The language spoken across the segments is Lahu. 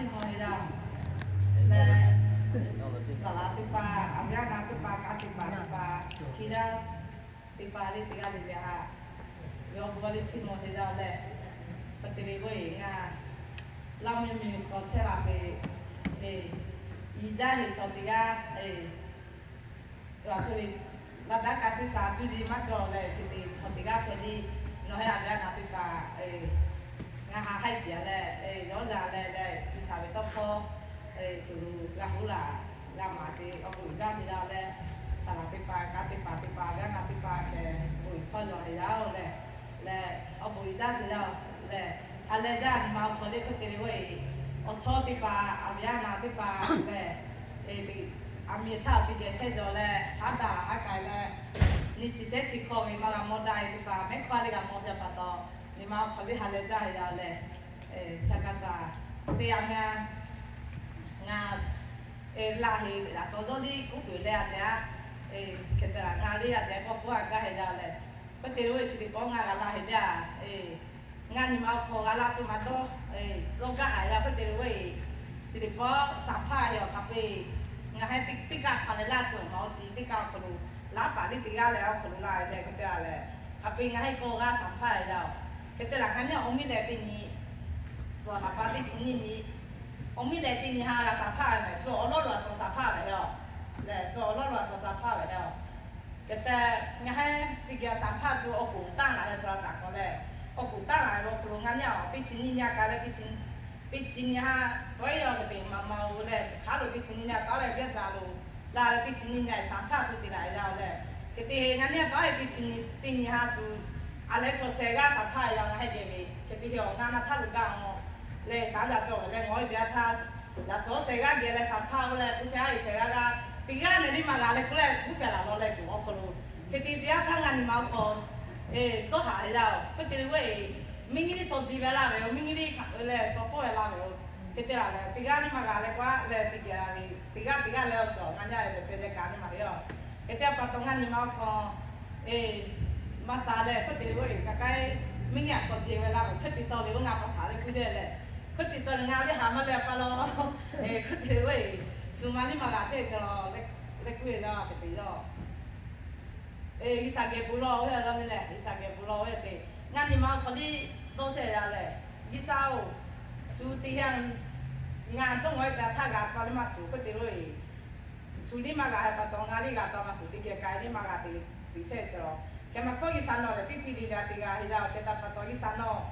Chi mawˬ ve yaˇ lehˬ, saˍ laˍ teˇ hpaˍ, a viˉ a nyi teˇ hpaˍ, kanˉ teˇ hpaˍ teˇ hpaˍ, hkiˇ yaˇ teˇ hpaˍ le teˇ g'aˇ le le haꞈ, yawˇ bon a le chi mawˬ ve yaˇ lehˬ, hk'e te ve k'oˆ-e ngaˬ Laˇ miˇ miˬ hk'aw chehˇ la ve, yiˍ jaˇ heˍ chaw teˇ g'aˇ, a hto le, laˇ daꞈ kaꞈ shiˍ shaˍ cuˇ yiˍ maˇ cawˬ leh, hk'e te chaw teˇ g'aˇ hpehꞈ le, nawˬ hui a viˉ a nyi teˇ hpaˍ ngaˬ ha haiˉ piˍ leh, yawˇ yaˇ leh leh, G'uiˬ sha ve tawˇ hkawˇ cuˬ lo g'a hoˉ laˬ g'a maˍ sheˍ, awˬ bon uiˍ jaˇ sheˍ yaˇ leh, saˍ laˍ teˇ hpaˍ, kanˉ teˇ hpaˍ teˇ hpaˍ, a viˉ a nyi teˇ hpaˍ kehˬ bon uiˍ hpawˇ yaw heˍ yaˇ-oˬ leh, leh awˬ bon uiˍ jaˇ sheˍ yaˇ-oˬ leh, ha leh jaˇ nyi ma awˬ hk'aw le hk'e te ve k'oˆ-e, awˬ chawˇ teˇ hpaˍ, a viˉ a nyi teˇ hpaˍ leh, a miˬ htaˇ teˇ geh chehˇ jaw leh, haˉ daꞈ haˉ k'ai leh, nyi chi shehˉ chi hkawˇ ve maˇ g'a mawˇ daꞈ-e teˇ hpaˍ mehˉ hk'aˇ le g'a mawˇ ve pa taw, nyi ma awˬ hk'aw le ha leh jaˇ heˍ yaˇ-oˬ leh, shaˍ kaꞈ shaˍ teˇ yanˇ ngaˇ ngaˬ laˬ heˍ laꞈ shawˍ dawˇ liˇ kuˉ peuˬ leh a tehꞈ, hk'e te laˬ ngaˬ le a tehꞈ k'awꞈ k'oˆ a gaˇ heˍ yaˇ leh, hk'e te ve k'oˆ-e chi teˇ pawˆ ngaˬ g'a laˬ heˍ le a, ngaˇ nyi ma awˬ hk'aw g'a laˇ tuˬ maˇ dawˇ, dawˇ gaˇ haˍ yaˇ hk'e te ve k'oˆ-e, chi teˇ pawˆ saˍ hpaˇ heˍ awˬ hk'aˬ hk'e ngaˬ heh teˇ kaꞈ hk'aˬ leh laˇ tuˬ maˇ oˇ ti teˇ kaꞈ awˬ hk'aw lo laˇ paˍ liˇ teˇ g'aˇ leh awˬ hk'aw lo laˇ ve tehꞈ hk'e te laˬ leh, hk'aˬ hk'e ngaˬ heh k'awꞈ g'a saˍ hpaˇ heˍ yaˇ-oˬ. Hk'e te laˬ ngaˬ nyi awˬ miˇ leh teˇ nyi suhˍ haˍ pa teˇ chi nyiˇ nyi, awˬ miˇ leh teˇ nyi ha g'a saˍ hpaˇ ve mehˍ, shu awˬ lawˉ lo a suhˍ saˍ hpaˇ ve heˍ-oˬ. Lehˬ shu awˬ lawˉ lo a suhˍ saˍ hpaˇ ve heˍ-oˬ. Hk'e te ngaˬ heh teˇ geh saˍ hpaˇ tuˬ awˬ k'oˍ taˇ laˬ ve htaꞈ la saˍ k'awꞈ leh, awˬ k'oˍ taˇ laˬ ve awˬ hk'aw lo ngaˬ nyi awˬ teˇ chi nyiˇ nyi a ka leh teˇ chi nyiˇ nyi ha tawˉ-e yaˇ hk'e te maˇ maˇ-oˬ leh, hk'aˬ lo teˇ chi nyiˇ nyi tawˉ leh viˉ ca lo laˇ leh teˇ chi nyiˇ nyi saˍ hpaˇ tuˬ te laˬ yaˇ-oˬ leh, hk'e te ngaˬ nyi tawˉ-e teˇ chi nyiˇ teˇ nyi ha shu a leh chaw shehˍ g'aˇ saˍ hpaˇ yaˇ ngaˬ heh geh ve, hk'e te heˍ awˬ ngaˇ naˇ htaˇ lo gaˇ-oˬ leh shaˍ jaˇ cawˬ ve leh ngawˬ-e teˇ yanˇ htaˇ, laꞈ shawˍ shehˍ g'aˇ geh leh saˍ hpaˇ-oˬ leh k'oˆ chehˇ a, shehˍ g'aˇ g'aˇ teˇ g'aˇ nehˬ liˇ maˇ g'a leh k'oˆ leh kuˉ pehˍ laˬ law leh kuˬ awˬ hk'aw lo, hk'e te teˇ yanˇ htaˇ ngaˬ nyi ma awˬ hk'aw dawˇ haˍ yaˇ-oˬ. Hk'e te ve k'oˆ-e, miˇ nyi liˇ shawˍ ji ve laˇ ve-oˬ, miˇ nyi liˇ leh shawˍ pawˆ ve laˇ ve-oˬ. Hk'e te laˬ leh teˇ g'aˇ liˇ maˇ g'a leh k'oˆ a leh teˇ geh ve teˇ g'aˇ teˇ g'aˇ leh awˬ suhˍ ngaˬ nyi ve leh te leh kaꞈ nyi maˇ heˆ-oˬ. Hk'e te pa taw ngaˬ nyi ma awˬ hk'aw maˇ sha leh hk'e te ve k'oˆ-e, kaꞈ k'ai miˇ nyi a shawˍ ji ve laˇ ve hk'e te taw le oˇ ngaˬ pa htaꞈ leh k'oˆ chehˇ leh, hk'e te taw le ngaˬ liˇ haˍ maˇ leh pa law, hk'e te ve k'oˆ-e, shu ma liˇ maˇ g'a chehˇ te law leh k'oˆ-e laˇ hk'e te yaˇ G'uiˬ sha geh bon lawˬ ve a le lehˬ, G'uiˬ sha geh bon lawˬ ve te, ngaˬ nyi ma awˬ hk'aw liˇ dawˇ chehˇ yaˇ lehˬ, G'uiˬ sha-oˬ, shu teˇ yanˇ ngaˬ dawˇ ngaˬ-e kaꞈ htaˇ g'a pa liˇ maˇ shuˍ hk'e te ve, shu liˇ maˇ g'a ve pa taw ngaˬ liˇ g'a taw maˇ shuˍ teˇ geh k'ai liˇ maˇ g'a te, te chehˇ te law. Hk'e maˇ hkawˇ G'uiˬ sha nawˬ lehˬ teˇ ceuˬ le le a te g'a heˍ yaˇ-oˬ. Hk'e te pa taw G'uiˬ sha nawˬ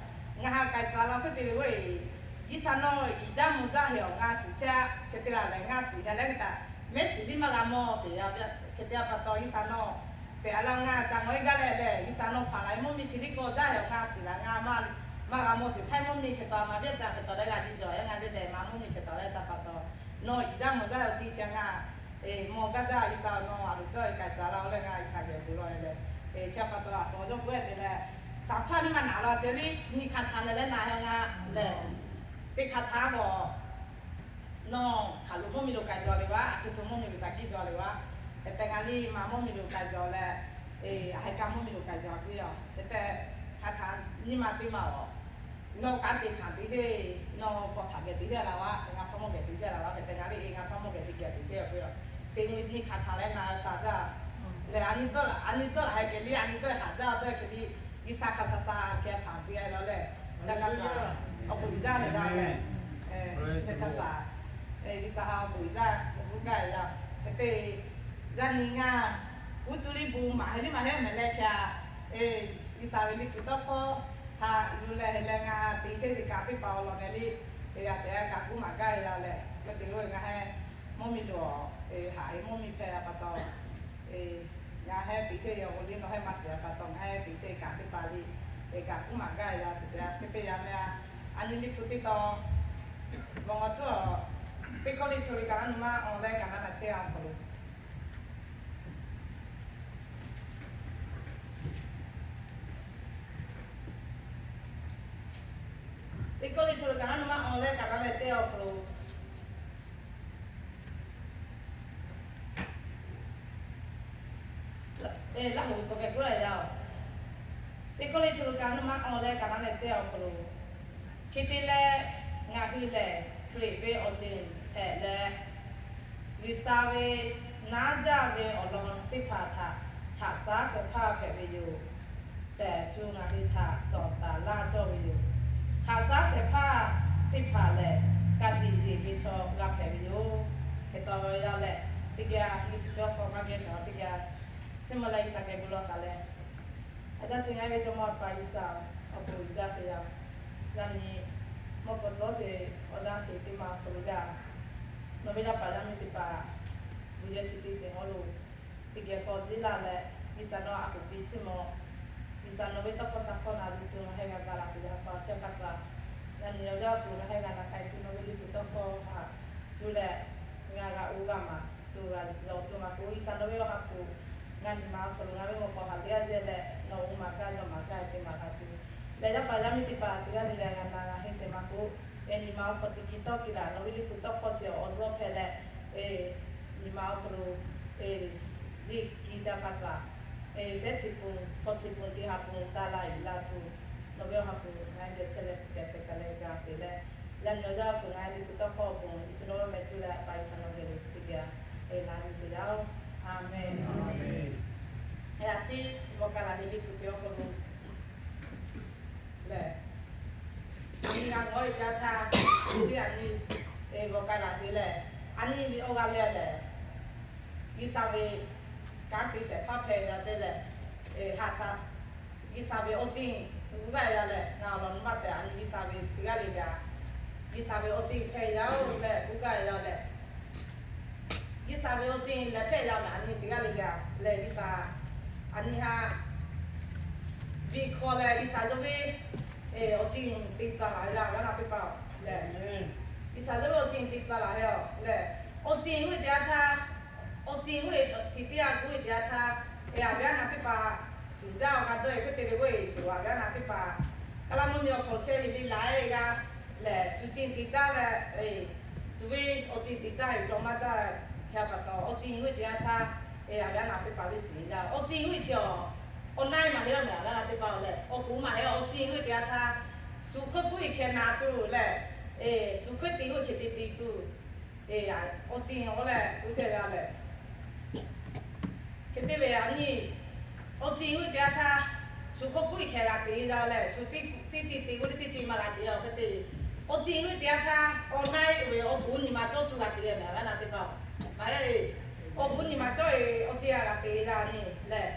ngaˬ ha k'ai tcuh laˇ hk'e te ve k'oˆ-e, G'uiˬ sha nawˬ iˍ jaˇ mvuh jaˇ heˍ awˬ ngaˇ shiˍ chehˇ hk'e te laˬ lehˬ ngaˇ shiˍ leh leh hk'e taꞈ mehˉ shiˍ liˇ maˇ g'a mawˇ sheˍ yaˇ. Hk'e te pa taw G'uiˬ sha nawˬ pehˬ a laˇ ngaˇ ca ngawˬ-e gaˇ leh lehˬ, G'uiˬ sha nawˬ hpaˍ laˬ ve mvuhˇ miˬ chi liˇ kawˆ jaˇ heˍ awˬ ngaˇ shiˍ laˬ ngaˇ maˇ g'a mawˇ sheˍ htaˇ mvuhˇ miˬ hk'e taw maˇ biˇ ca hk'e taw leh g'a jiˇ jaw yaˇ ngaˬ le lehˬ maˇ mvuhˇ miˬ hk'e taw leh taꞈ pa taw nawˬ iˍ jaˇ mvuh jaˇ heˍ awˬ tiˇ ca ngaˇ mawˇ gaˇ jaˇ. G'uiˬ sha nawˬ a loˍ cawˇ ve k'ai tcuh laˇ-oˬ leh ngaˬ G'uiˬ sha geh bon lawˬ leh, hk'e te pa taw a suhˍ awˬ jawˇ k'oˆ-e te leh, saˍ hpaˇ liˇ maˇ naˍ law ceh liˇ nyi hk'aˬ htaꞈ leh leh naˍ heˍ ngaˇ lehˬ, teˇ hk'aˬ htaꞈ k'awꞈ nawˬ hk'aˬ lo mvuhˇ miˬ lo k'ai jaw le vaˇ, a hk'e hto mvuhˇ miˬ lo ca kiˇ jaw le vaˇ, hk'e te ngaˬ liˇ ma mvuhˇ miˬ lo k'ai jaw leh, a hk'e kaꞈ mvuhˇ miˬ lo k'ai jaw a k'oˆ-e, hk'e te hk'aˬ htaꞈ nyi ma teˇ ma-oˬ. Nawˬ kanˉ te hkanˍ te chehˇ, nawˬ paw htaꞈ geh te chehˇ la vaˇ, ngaˬ hpaˇ mawˇ geh te chehˇ la vaˇ, hk'e te ngaˬ liˇ e ngaˬ hpaˇ mawˇ geh te geh te chehˇ a k'oˆ-e, teˇ nyi hk'aˬ htaꞈ leh naˍ sha jaˇ lehˬ, a nyi dawˇ laˬ, a nyi dawˇ laˬ hk'e liˇ, a nyi dawˇ haꞈ jaˇ dawˇ hk'e liˇ, G'uiˬ sha hk'a sha sha hk'e hpanˍ te a law lehˬ, ca hk'a sha awˬ bon uiˍ jaˇ heˍ daꞈ leh, hk'e hk'a sha G'uiˬ sha ha awˬ bon uiˍ jaˇ awˬ bon gaˇ heˍ daꞈ. Hk'e te yaˇ nyi ngaˇ uˉ tuˬ liˇ bon maˍ heˆ liˇ maˇ heˆ mehˍ leh hk'e a, G'uiˬ sha ve liꞈ hpu tawˇ hkawˇ htaꞈ yuˬ leh heˍ leh ngaˬ te chehˇ sheˍ kaꞈ teˇ hpaˍ awˬ lawn meh liˇ, te g'a te g'a kaꞈ kuˉ maˍ gaˇ heˍ daꞈ leh, hk'e te lo ngaˬ heh mvuhˇ miˬ lo haꞈ ve mvuhˇ miˬ hpehꞈ la pa taw, ngaˬ heh te chehˇ ve awˬ bon liˇ nawˬ heh maˇ shiˍ la pa taw ngaˬ heh te chehˇ kaꞈ teˇ hpaˍ liˇ, kaꞈ kuˉ maˍ gaˇ heˍ daꞈ te te hk'e te yaˇ meh a. A nyi liꞈ hpu teˇ taw bvuhꞈ ngaw tuˉ a, Teˇ Kawˇrenˍhtuˆ liꞈ kaꞈ naˉ nuˇ maˇ awˬ leh kaꞈ naˉ leh teˇ awˬ hk'aw lo Teˇ Kawˇrenˍhtuˆ liꞈ kaꞈ naˉ nuˇ maˇ awˬ leh kaꞈ naˉ leh teˇ awˬ hk'aw lo Laˇ hoꞈ ve k'awꞈ k'ai k'oˆ la yaˇ-oˬ. Teˇ Kawˇrenˍhtuˆ liꞈ kaꞈ naˉ nuˇ maˇ awˬ leh kaꞈ naˉ leh teˇ awˬ hk'aw lo, hk'e te leh Ngaˬ hui lehˬ, Hkriꞈ ve awˬ ceuˬ hpehꞈ leh, G'uiˬsha ve naˉ jaˇ ve awˬ lawn teˇ hpaˍ htaꞈ haꞈ shaˉ shehˍ hpaˇ hpehꞈ ve yoˬ tehꞈ, shu ngaˬ hui htaꞈ shawˍ taˍ laˇ cawˇ ve yoˬ. Haꞈ shaˉ shehˍ hpaˇ teˇ hpaˍ lehˬ, ka tiꞈ yeˬ ve chaw g'a hpehꞈ ve yoˬ. Hk'e te leh, teˇ geh a nyi tuˬ cawˇ hk'aw maˇ geh shaˍ teˇ geh a, chi ma leh G'uiˬsha geh gu law shaˍ leh, a jaˇ sheˍ ngaˬ ve Jawˇmawˇ Awˬ pa G'uiˬsha awˬ pon uiˍ jaˇ sheˍ yaˇ. Yaꞈ nyi mawˇ k'awꞈ tcuhˉ sheˍ awˬ yanˇ chi teˇ ma hk'aw lo yaˇ, nawˬ ve yaˇ paˍ yaˇ miˇ teˇ hpaˍ, vuˬ yehˬ chi teˇ sheˍ hawˉ lo teˇ geh paw jiˉ laˇ leh, G'uiˬsha nawˬ a hoꞈ piˇ chiˇ mawˬ, G'uiˬsha nawˬ ve tawˇ hkawˇ sha hkawˇ na tuˬ ngaˬ heh g'a ga laˬ sheˍ yaˇ pa chehˇ hk'a shuˍ, yaꞈ nyi awˬ yanˇ awˬ hk'aw lo ngaˬ heh g'a na k'ai tuˬ nawˬ ve liꞈ hpu tawˇ hkawˇ htaꞈ cuˇ leh, ngaˬ g'a oˇ g'a maˍ tuˬ g'a yaw tuˬ maˍ k'o, G'uiˬsha nawˬ ve awˬ ha hpu ngaˬ nyi ma awˬ hk'aw lo ngaˬ ve mawˬ k'awꞈ haꞈ teˇ g'aˇ jehˇ leh nawˬ oˇ maˍ gaˇ yaw maˍ gaˇ te maˍ g'a tuˬ leh, yaˇ paˍ yaˇ miˇ teˇ hpaˍ teˇ g'aˇ le leh g'a na g'a henˇ sheˍ maˍ k'o, yaꞈ nyi ma awˬ hk'aw lo teˇ ki tawˇ ki laˬ nawˬ ve liꞈ hpu tawˇ hkawˇ chi awˬ zuhˇ hpehꞈ leh, nyi ma awˬ hk'aw lo yeˇ ki sha hk'a shuˍ, shehˉ chi pun hk'aw chi pun teˇ ha pun taˇ laˇ iˍ laˇ tuˬ, nawˬ ve awˬ ha hpu ngaˬ geh chehˇ leh suhˍ kehˬ shehˍ kehˬ leh gaˬ sheˍ leh, yaꞈ nyi awˬ yanˇ awˬ hk'aw lo ngaˬ liꞈ hpu tawˇ hkawˇ awˬ pon G'uiˬsha nawˬ ve mehˍ cuˇ leh a pa G'uiˬsha nawˬ geh lo teˇ geh e na yuˬ sheˍ yaˇ oˬ. Aˍmenˍ. Aˍmenˍ. Yaꞈ chi bvuhꞈ kaˍ laˬ ve liꞈ hpu chi awˬ hk'aw lo lehˬ, a nyi g'a mawˬ ve teˇ yanˇ htaˇ, chi a nyi bvuhꞈ kaˍ laˬ sheˍ lehˬ, a nyi ve awˬ g'aˇ leh lehˬ, G'uiˬsha ve kanˉ te shehˍ hpaˇ hpehꞈ yaˇ te leh, haꞈ shaˉ, G'uiˬsha ve awˬ ceuˬ uˉ g'aˇ yaˇ leh, ngaˬ awˬ lawn maˇ tehꞈ a nyi G'uiˬsha ve teˇ g'aˇ le g'a, G'uiˬsha ve awˬ ceuˬ hpehꞈ yaˇ oˬ leh uˉ g'aˇ yaˇ leh, G'uiˬsha ve awˬ ceuˬ lehˬ hpehꞈ yaˇ mehˍ a nyi teˇ g'aˇ le g'a lehˬ, G'uiˬsha a nyi ha viꞈ hk'aw leh G'uiˬsha yawˇ ve awˬ ceuˬ te tcuh laˬ yaˇ ve a naˬ teˇ hpaˍ lehˬ, G'uiˬsha yawˇ ve awˬ ceuˬ te tcuh laˬ ve a lehˬ, awˬ ceuˬ g'uˇ teˇ yanˇ htaˇ, awˬ ceuˬ g'uˇ chi teˇ yanˇ g'uˇ teˇ yanˇ htaˇ, a ve a naˬ teˇ hpaˍ shiˍ jaˇ awˬ g'a dawˇ e hk'e te le g'uˇ e tuˬ a ve a naˬ teˇ hpaˍ, kaˇ laˇ mvuhˇ miˬ awˬ hk'aw lo chehˇ ve le laˬ e g'a lehˬ, shu ceuˬ te caˇ leh, shu ve awˬ ceuˬ te caˇ e cawˬ maˇ caˇ, hk'e a pa taw awˬ ceuˬ g'uˇ teˇ yanˇ htaˇ, a ve a naˬ teˇ hpaˍ ve shiˍ jaˇ awˬ ceuˬ g'uˇ chi awˬ, awˬ na e maˇ heˆ a mehˍ a ve a naˬ teˇ hpaˍ lehˬ, awˬ kuˬ maˇ heˆ awˬ ceuˬ g'uˇ teˇ yanˇ htaˇ, shu hk'oˆ kuˉ e hkeh na tuˬ lehˬ, shu hk'oˆ te g'uˇ hk'e te te tuˬ, awˬ ceuˬ awˬ lehˬ uˉ ceh g'a lehˬ, hk'e te ve a nyi, awˬ ceuˬ g'uˇ teˇ yanˇ htaˇ, shu hk'oˆ kuˉ e hkeh g'a te jaˇ lehˬ, shu teˇ ceuˬ te g'uˇ le teˇ ceuˬ maˇ g'a te a hk'e te, awˬ ceuˬ g'uˇ teˇ yanˇ htaˇ awˬ na e ve awˬ kuˬ nyi ma cawˇ tuˬ g'a te ve mehˍ a ve a naˬ teˇ hpaˍ, maˇ heˆ, awˬ kuˬ nyi ma cawˇ e awˬ ceuˬ a g'a te jaˇ nyi lehˬ,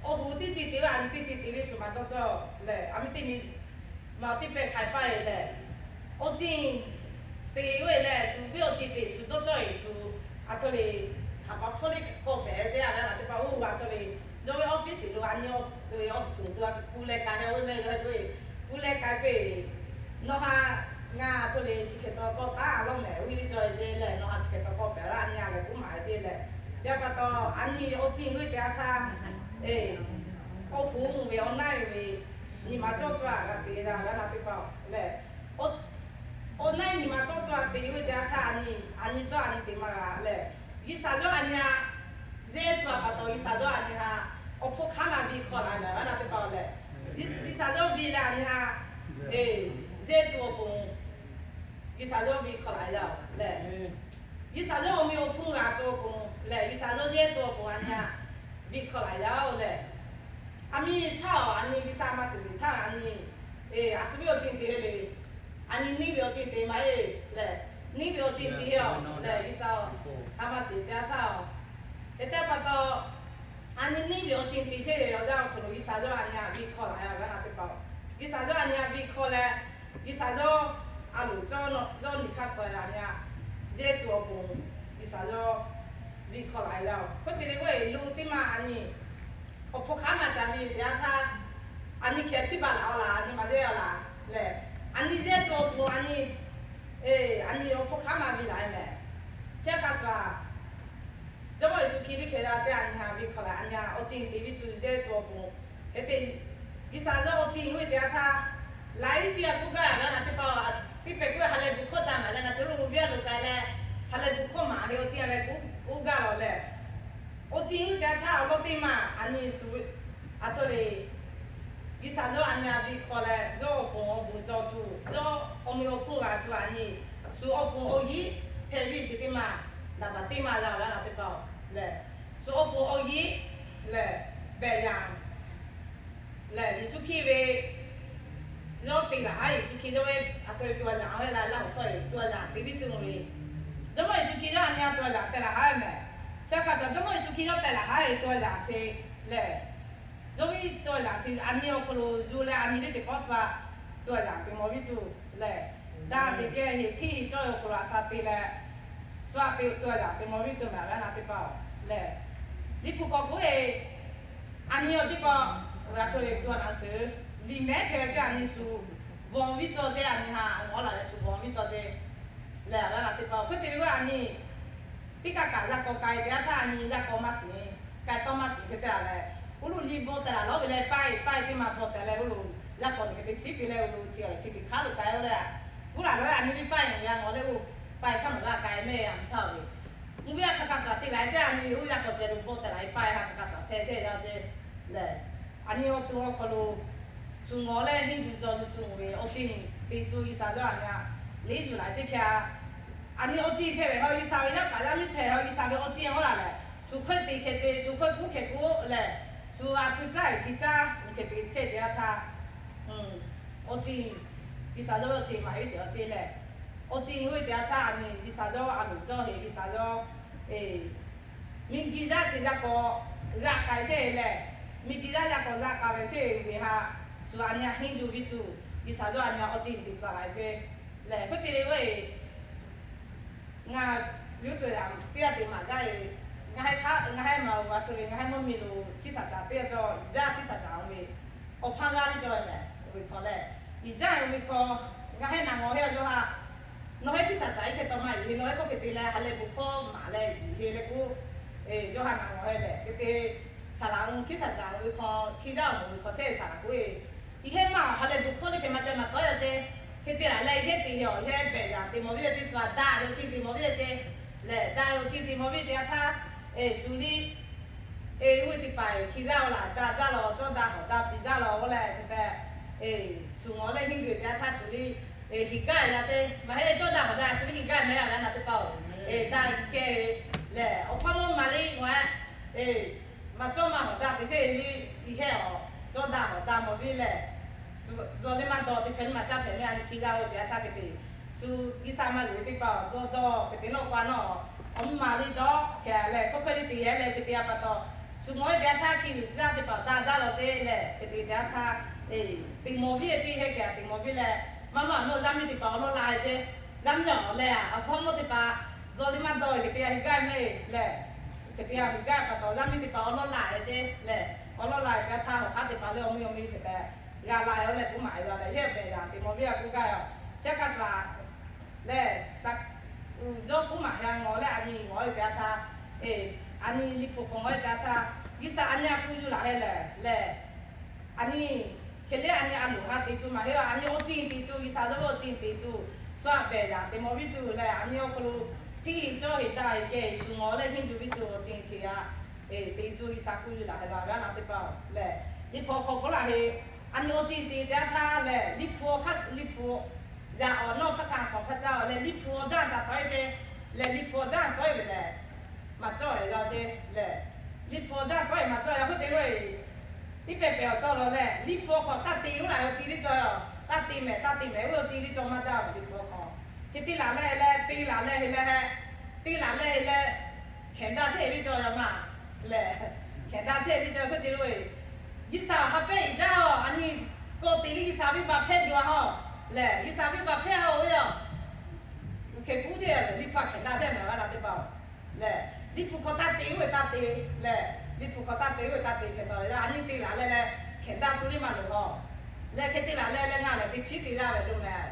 awˬ kuˬ teˇ ceuˬ te ve a nyi teˇ ceuˬ te ve shu maˇ dawˇ cawˇ lehˬ, a miˇ teˇ nyi maˇ teˇ pehˍ hk'ai paˇ e lehˬ, awˬ ceuˬ te g'uˇ e lehˬ shu g'uˇ awˬ ceuˬ te shu dawˇ cawˇ e shu, a htoꞈ le, haˍ pa hpfuhˇ le kawˆ pehˍ te a ve a naˬ teˇ hpaˍ uˉ g'a htoꞈ le, yawˇ ve office lo g'a nyi, awˬ suhˍ tu a kuˬ leh k'ai heh oˇ ve mehˆ g'a ve, kuˬ leh k'ai peˇ, nawˬ ha ngaˬ a htoꞈ le chi hk'e taw kawˆ taˉ lawˇ mehˍ uˉ le cawˇ e te lehˬ, nawˬ ha chi hk'e taw kawˆ pehˍ laˇ nyi a lehˬ kuˉ maˍ e te lehˬ, chi a pa taw a nyi awˬ ceuˬ g'uˇ teˇ yanˇ htaˇ, awˬ kuˬ mvuhˇ ve awˬ na e ve nyi ma cawˇ tuˬ a g'a te a ve a naˬ teˇ hpaˍ lehˬ, awˬ na e nyi ma cawˇ tuˬ a te g'uˇ teˇ yanˇ htaˇ a nyi, a nyi dawˇ a nyi te maˇ g'a lehˬ, G'uiˬsha yawˇ a nyi a yehˇ tuˬ a pa taw G'uiˬsha yawˇ a nyi ha awˬ hpfuhˇ hk'aˉ maˇ viꞈ hk'aw la mehˍ a ve a naˬ teˇ hpaˍ lehˬ, G'uiˬsha yawˇ viꞈ leh a nyi ha yehˇ tuˬ awˬ pon G'uiˬsha yawˇ viꞈ hk'aw la yaˇ lehˬ, G'uiˬsha yawˇ awˬ meh awˬ hponˇ g'a tuˬ awˬ pon lehˬ, G'uiˬsha yawˇ yehˇ tuˬ awˬ pon a nyi ha viꞈ hk'aw la yaˇ oˬ lehˬ, a miˇ htaˇ a nyi G'uiˬsha maˇ shiˍ shiˍ htaˇ a nyi, a shu ve awˬ ceuˬ te le, a nyi neˇ ve awˬ ceuˬ te maˇ heˆ lehˬ, neˇ ve awˬ ceuˬ te a lehˬ G'uiˬsha ha maˇ shiˍ te a htaˇ, hk'e te pa taw, a nyi neˇ ve awˬ ceuˬ te chehˇ ve awˬ yanˇ awˬ hk'aw lo G'uiˬsha yawˇ a nyi a viꞈ hk'aw la yaˇ ve a naˬ teˇ hpaˍ, G'uiˬsha yawˇ a nyi a viꞈ hk'aw leh, G'uiˬsha yawˇ a loˍ cawˇ nawˬ yawˇ nyi hk'aˇ suh a nyi a yehˇ tuˬ awˬ pon G'uiˬsha yawˇ viꞈ hk'aw la yaˇ oˬ. Hk'e te le g'uˇ e lo teˇ maˇ a nyi awˬ hpfuhˇ hk'aˉ maˇ ca viꞈ teˇ yanˇ htaˇ, a nyi hkeh chiˇ baˬ laˬ a laˬ a nyi maˇ yehˇ a laˬ lehˬ, a nyi yehˇ tuˬ awˬ pon a nyi, a nyi awˬ hpfuhˇ hk'aˉ maˇ viꞈ laˬ e mehˍ. Chehˇ hk'a shuˍ a, Jawˇmawˇ Yeˍsuˆ Hkriꞈ liˇ hkeh daꞈ ceh a nyi ha viꞈ hk'aw la a nyi a awˬ ceuˬ te viˇ tuˬ yehˇ tuˬ awˬ pon, hk'e te G'uiˬsha yawˇ awˬ ceuˬ g'uˇ teˇ yanˇ htaˇ, laiˉ ceuˬ a kuˇ gaˇ a ve a naˬ teˇ hpaˍ, teˇ pehˍ kuˇ ha lehˬ bu hkawˇ ca maˍ leh ngaˬ htawˇ lo ve a lo k'ai leh, ha lehˬ bu hkawˇ maˍ ve awˬ ceuˬ a lehˬ kuˇ gaˇ lawˬ lehˬ, awˬ ceuˬ g'uˇ teˇ yanˇ htaˇ awˬ lawˉ teˇ maˇ a nyi shu a htoꞈ le G'uiˬsha yawˇ a nyi a ve hk'aw leh, yawˇ awˬ pon awˬ bon cawˬ tuˬ, yawˇ awˬ meh awˬ hponˇ g'a tuˬ a nyi, shu awˬ pon awˬ yiˉ hpehꞈ ve chi teˇ maˬ, naˍ baˬ teˇ maˬ yaˇ ve a na teˇ hpaˍ lehˬ, shu awˬ pon awˬ yiˉ lehˬ, behˬ yaꞈ lehˬ, Yeˍsuˆ Hkriꞈ ve yawˇ te laˬ haˉ, Yeˍsuˆ Hkriꞈ yawˇ ve a htoꞈ ve tuˬ a yaꞈ ve la laˇ awˬ hkawˇ e tuˬ a yaꞈ te piˇ tuˬ ve, Jawˇmawˇ Yeˍsuˆ Hkriꞈ yawˇ a nyi a tuˬ a yaꞈ tehꞈ laˬ haˉ meh. Chi hk'a shuˍ Jawˇmawˇ Yeˍsuˆ Hkriꞈ yawˇ tehꞈ laˬ haˉ ve tuˬ a yaꞈ chi lehˬ, yawˇ ve tuˬ a yaꞈ chi a nyi awˬ hk'aw lo yuˬ leh a nyi teˇ teˇ pawˆ shu a tuˬ a yaꞈ te mawˬ piˇ tuˬ lehˬ, daꞈ sheˍ kehˬ heˍ htiˇ heˍ cawˇ ve awˬ hk'aw lo a sha te leh, shu a te tuˬ a yaꞈ te mawˬ piˇ tuˬ meh ve a na teˇ hpaˍ lehˬ, Liꞈ hpu k'awꞈ k'oˆ ve, a nyi awˬ ceuˬ paw g'a hto leh tuˬ a naˍ suhˍ, liꞈ mehˉ hpehꞈ ve ceh a nyi shu bvuhꞈ viˇ tawˇ ceh a nyi ha awˬ laˬ leh shu bvuhꞈ viˇ tawˇ ceh lehˬ, a ve a na teˇ hpaˍ hk'e te ve a nyi teˇ kaˆ kaꞈ yaˇ k'awꞈ k'ai te a htaˇ a nyi yaˇ k'awꞈ maˇ shiˍ, k'ai tawˇ maˇ shiˍ hk'e te laˬ leh, uˉ luˬ liˇ bawˆ tehꞈ laˬ lawˉ ve leh paiˇ paiˇ teˇ maˬ bawˆ tehꞈ leh uˉ luˬ yaˇ k'awꞈ nyi hk'e te chiˉ piˇ leh uˉ luˬ chi awˬ chi teꞈ hk'aˉ lo k'ai-o leh, kuˉ laˬ lawˉ a nyi ve paiˇ yonˍ ve a ngawˬ leh uˉ paiˇ hk'aˇ maˬ g'a k'ai mehˆ a htaˇ ve, mvuhˇ ve a hk'aˬ hk'aˬ shuˍ te laˬ ceh a nyi uˉ yaˇ k'awꞈ ceh lo bawˆ tehꞈ laˬ ve paiˇ hk'aˬ hk'aˬ shuˍ hpehꞈ ceh yaˇ ceh lehˬ, a nyi awˬ to awˬ hk'aw lo shu ngawˬ leh henˇ yuˬ jaw yuˬ tuˬ ve awˬ ceuˬ te tuˬ G'uiˬsha yawˇ a nyi a leˉ yuˬ laˬ ceh hk'e a, a nyi awˬ ceuˬ hpehꞈ ve haw G'uiˬsha ve yaˇ paˍ yaˇ miˇ hpehꞈ haw G'uiˬsha ve awˬ ceuˬ a haw laˬ lehˬ, shu hk'e te hk'e te shu hk'e kuˉ hk'e kuˉ lehˬ, shu a htoꞈ caˇ e chi caˇ hk'e te chehˇ te a htaˇ, awˬ ceuˬ G'uiˬsha yawˇ ve awˬ ceuˬ maˍ ve sheˍ awˬ ceuˬ lehˬ, awˬ ceuˬ g'oˇ ve te a htaˇ a nyi G'uiˬsha yawˇ a loˍ cawˇ heˍ G'uiˬsha yawˇ miˬguiˬ yaˇ chi yaˇ k'awꞈ g'a k'ai chehˇ ve lehˬ, miˬguiˬ yaˇ yaˇ k'awꞈ g'a k'ai ve chehˇ ve ha, shu a nyi a henˇ yuˬ ve tuˬ G'uiˬsha yawˇ a nyi awˬ ceuˬ te tcuh laˬ ve ceh lehˬ, hk'e te leh ve ngaˬ yuˬ tuˬ yaꞈ teˇ g'aˇ te maˍ gaˇ ve, ngaˬ hui hk'aˇ ngaˬ hui maˍ-oˬ a htoꞈ le ngaˬ hui mvuhˇ miˬ lo hkiˇ saˍ caˍ teˇ g'aˇ cawˬ, yaˇ hkiˇ saˍ caˍ ve awˬ hpaˇ g'aˇ teˇ cawˬ ve mehˍ ve hk'aw lehˬ, iˍ jaˇ ve hk'aw ngaˬ hui naˬ ngawˬ heˆ a yawˇ ha, nawˬ hui hkiˇ saˍ caˍ iˉ hk'e taw maˇ yuˬ heˆ, nawˬ hui k'oˆ hk'e te leh ha lehˬ bon hkawˇ maˍ leh yuˬ heˆ leh k'oˆ, yawˇ ha naˬ ngawˬ heˆ lehˬ hk'e te, saˍ laꞈ u hkiˇ saˍ caˍ ve hk'aw hkiˇ jaˇ awˬ moˍ ve hk'aw chehˇ saˍ laꞈ k'oˆ ve, iˉ heˆ maˇ ha lehˬ bon hkawˇ teˇ hk'e maˇ ca maˇ tawˉ yaˇ ceh, hk'e te laˬ leh iˉ heˆ te yaˇ lehˬ behˬ yaꞈ te mawˬ ve yaˇ ceh shu a daꞈ ve awˬ ceuˬ te mawˬ ve yaˇ ceh lehˬ, daꞈ ve awˬ ceuˬ te mawˬ ve te a htaˇ, eˬ shu liˇ eˬ g'uˇ teˇ hpaˍ eˬ hkiˇ jaˇ-o laˬ daꞈ jaˇ law, cawˇ daꞈ hawˍ daꞈ piˇ jaˇ law-o leh hk'e te, eˬ shu ngawˬ leh henˇ yuˬ te a htaˇ shu liˇ eˬ hiˍ gaˇ yaˇ ceh maˇ heˆ, cawˇ daꞈ hawˍ daꞈ shu liˇ hiˍ gaˇ mehˍ a ve a na teˇ hpaˍ-oˬ, eˬ daꞈ kehˬ ve lehˬ awˬ hpaˇ mawˇ maˍ liˇ g'a, eˬ maˇ cawˇ maˇ hawˍ daꞈ te chehˇ ve liˇ iˉ heˆ awˬ, cawˇ daꞈ hawˍ daꞈ mawˬ ve lehˬ, shu dawˇ liˇ maˇ dawˇ te chaw nyiˇ maˬ caˇ hpehꞈ mehˍ a nyi hkiˇ jaˇ-o te a htaˇ hk'e te, shu G'uiˬsha maˇ yuˬ ve teˇ hpaˍ awˬ dawˇ dawˇ hk'e te nawˇ k'o a nawˇ, awˬ mvuhˇ maˍ liˇ dawˇ hk'e leh hk'oˆ hk'e liˇ te yehˬ leh hk'e te a pa taw, shu ngawˬ ve te a htaˇ hkiˇ yuˬ jaˇ teˇ hpaˍ daꞈ jaˇ law ceh lehˬ hk'e te te a htaˇ, eˬ te mawˬ ve ceh heh hk'e te mawˬ ve lehˬ, maˇ maˇ nawˇ yaˇ miˇ teˇ hpaˍ awˬ lawn la ve ceh, yaˇ miˇ awˬ lehˬ awˬ hpaˇ mawˇ teˇ hpaˍ dawˇ liˇ maˇ dawˇ ve hk'e te a hiˍ gaˇ mehˍ lehˬ, hk'e te a hiˍ gaˇ pa taw yaˇ miˇ teˇ hpaˍ awˬ lawn la ve ceh lehˬ, awˬ lawn la ve te a htaˇ awˬ hk'aˇ teˇ hpaˍ lehˬ awˬ miˇ awˬ miˇ hk'e te g'a la ve awˬ lehˬ k'oˆ maˍ ve lehˬ, heˆ awˬ pehˍ yaꞈ te mawˬ ve a k'oˆ gaˇ yoˬ. Chi hk'a shuˍ lehˬ, uˬ yawˇ k'oˆ maˍ ve a ngawˬ leh a nyi ngawˬ ve te a htaˇ, eˬ, a nyi liꞈ hpu hk'aw ngawˬ ve te a htaˇ, G'uiˬsha a nyi a k'oˆ yuˬ laˬ heh lehˬ lehˬ, a nyi hk'e leh a nyi a loˍ ha te tuˬ maˇ heˆ, a nyi awˬ ceuˬ te tuˬ G'uiˬsha yawˇ ve awˬ ceuˬ te tuˬ shu a pehˬ yaꞈ te mawˬ ve tuˬ leh a nyi awˬ hk'aw lo hteˇ heˆ cawˇ heˆ daꞈ heˆ kehˬ shu ngawˬ leh henˇ yuˬ ve tuˬ awˬ ceuˬ te a, eˬ, te tuˬ G'uiˬsha k'oˆ yuˬ laˬ heh ba ve a na teˇ hpaˍ lehˬ, liꞈ hpu hk'aw k'oˆ laˬ heh, a nyi awˬ ceuˬ te te a htaˇ lehˬ liꞈ hpu hk'aˇ liꞈ hpu yaꞈ awˬ nawˇ hpaˇ hkanˍ hk'awꞈ hpaˇ caˇ lehˬ liꞈ hpu awˬ jaˇ taˍ tawˆ-e ceh lehˬ, liꞈ hpu awˬ jaˇ tawˆ-e ve lehˬ, maˇ cawˇ-e yaˇ ceh lehˬ, liꞈ hpu awˬ jaˇ tawˆ-e maˇ cawˇ yaˇ hk'oˆ te lo-e, tiˉ pehˍ pehˍ awˬ cawˇ law lehˬ liꞈ hpu awˬ hk'aw taˇ te-o laˬ ve awˬ ceuˬ liˇ cawˇ, taˇ te mehˍ taˇ te mehˍ ve awˬ ceuˬ liˇ cawˇ maˇ jaˇ ve liꞈ hpu awˬ hk'aw, hk'e te laˬ leh leh te laˬ leh leh, te laˬ leh leh hkehˍ daˇ chehˇ liˇ cawˇ yaˇ maˇ lehˬ, hkehˍ daˇ chehˇ liˇ cawˇ hk'oˆ te lo-e, G'uiˬsha ha pehˇ iˍ jaˇ-oˬ, a nyi kawꞈ te liˇ G'uiˬsha venˇbaˆ hpehˇ duˬ a haw lehˬ, G'uiˬsha venˇbaˆ hpehˇ haw ve yoˬ. Hk'e kuˉ chehˇ lehˬ liꞈ hpu hkehˍ daˇ chehˇ mehˍ g'a laˬ teˇ hpaˍ-oˬ lehˬ, liꞈ hpu hk'aw taˇ te-o ve taˇ te lehˬ, liꞈ hpu hk'aw taˇ te-o ve taˇ te hkehˍ taw leh a nyi te laˬ leh leh hkehˍ daˇ tuˬ liˇ maˇ loˬ haw lehˬ, hk'e te laˬ leh leh ngaˬ lehˬ teˇ hpiˉ te laˇ ve lo mehˍ,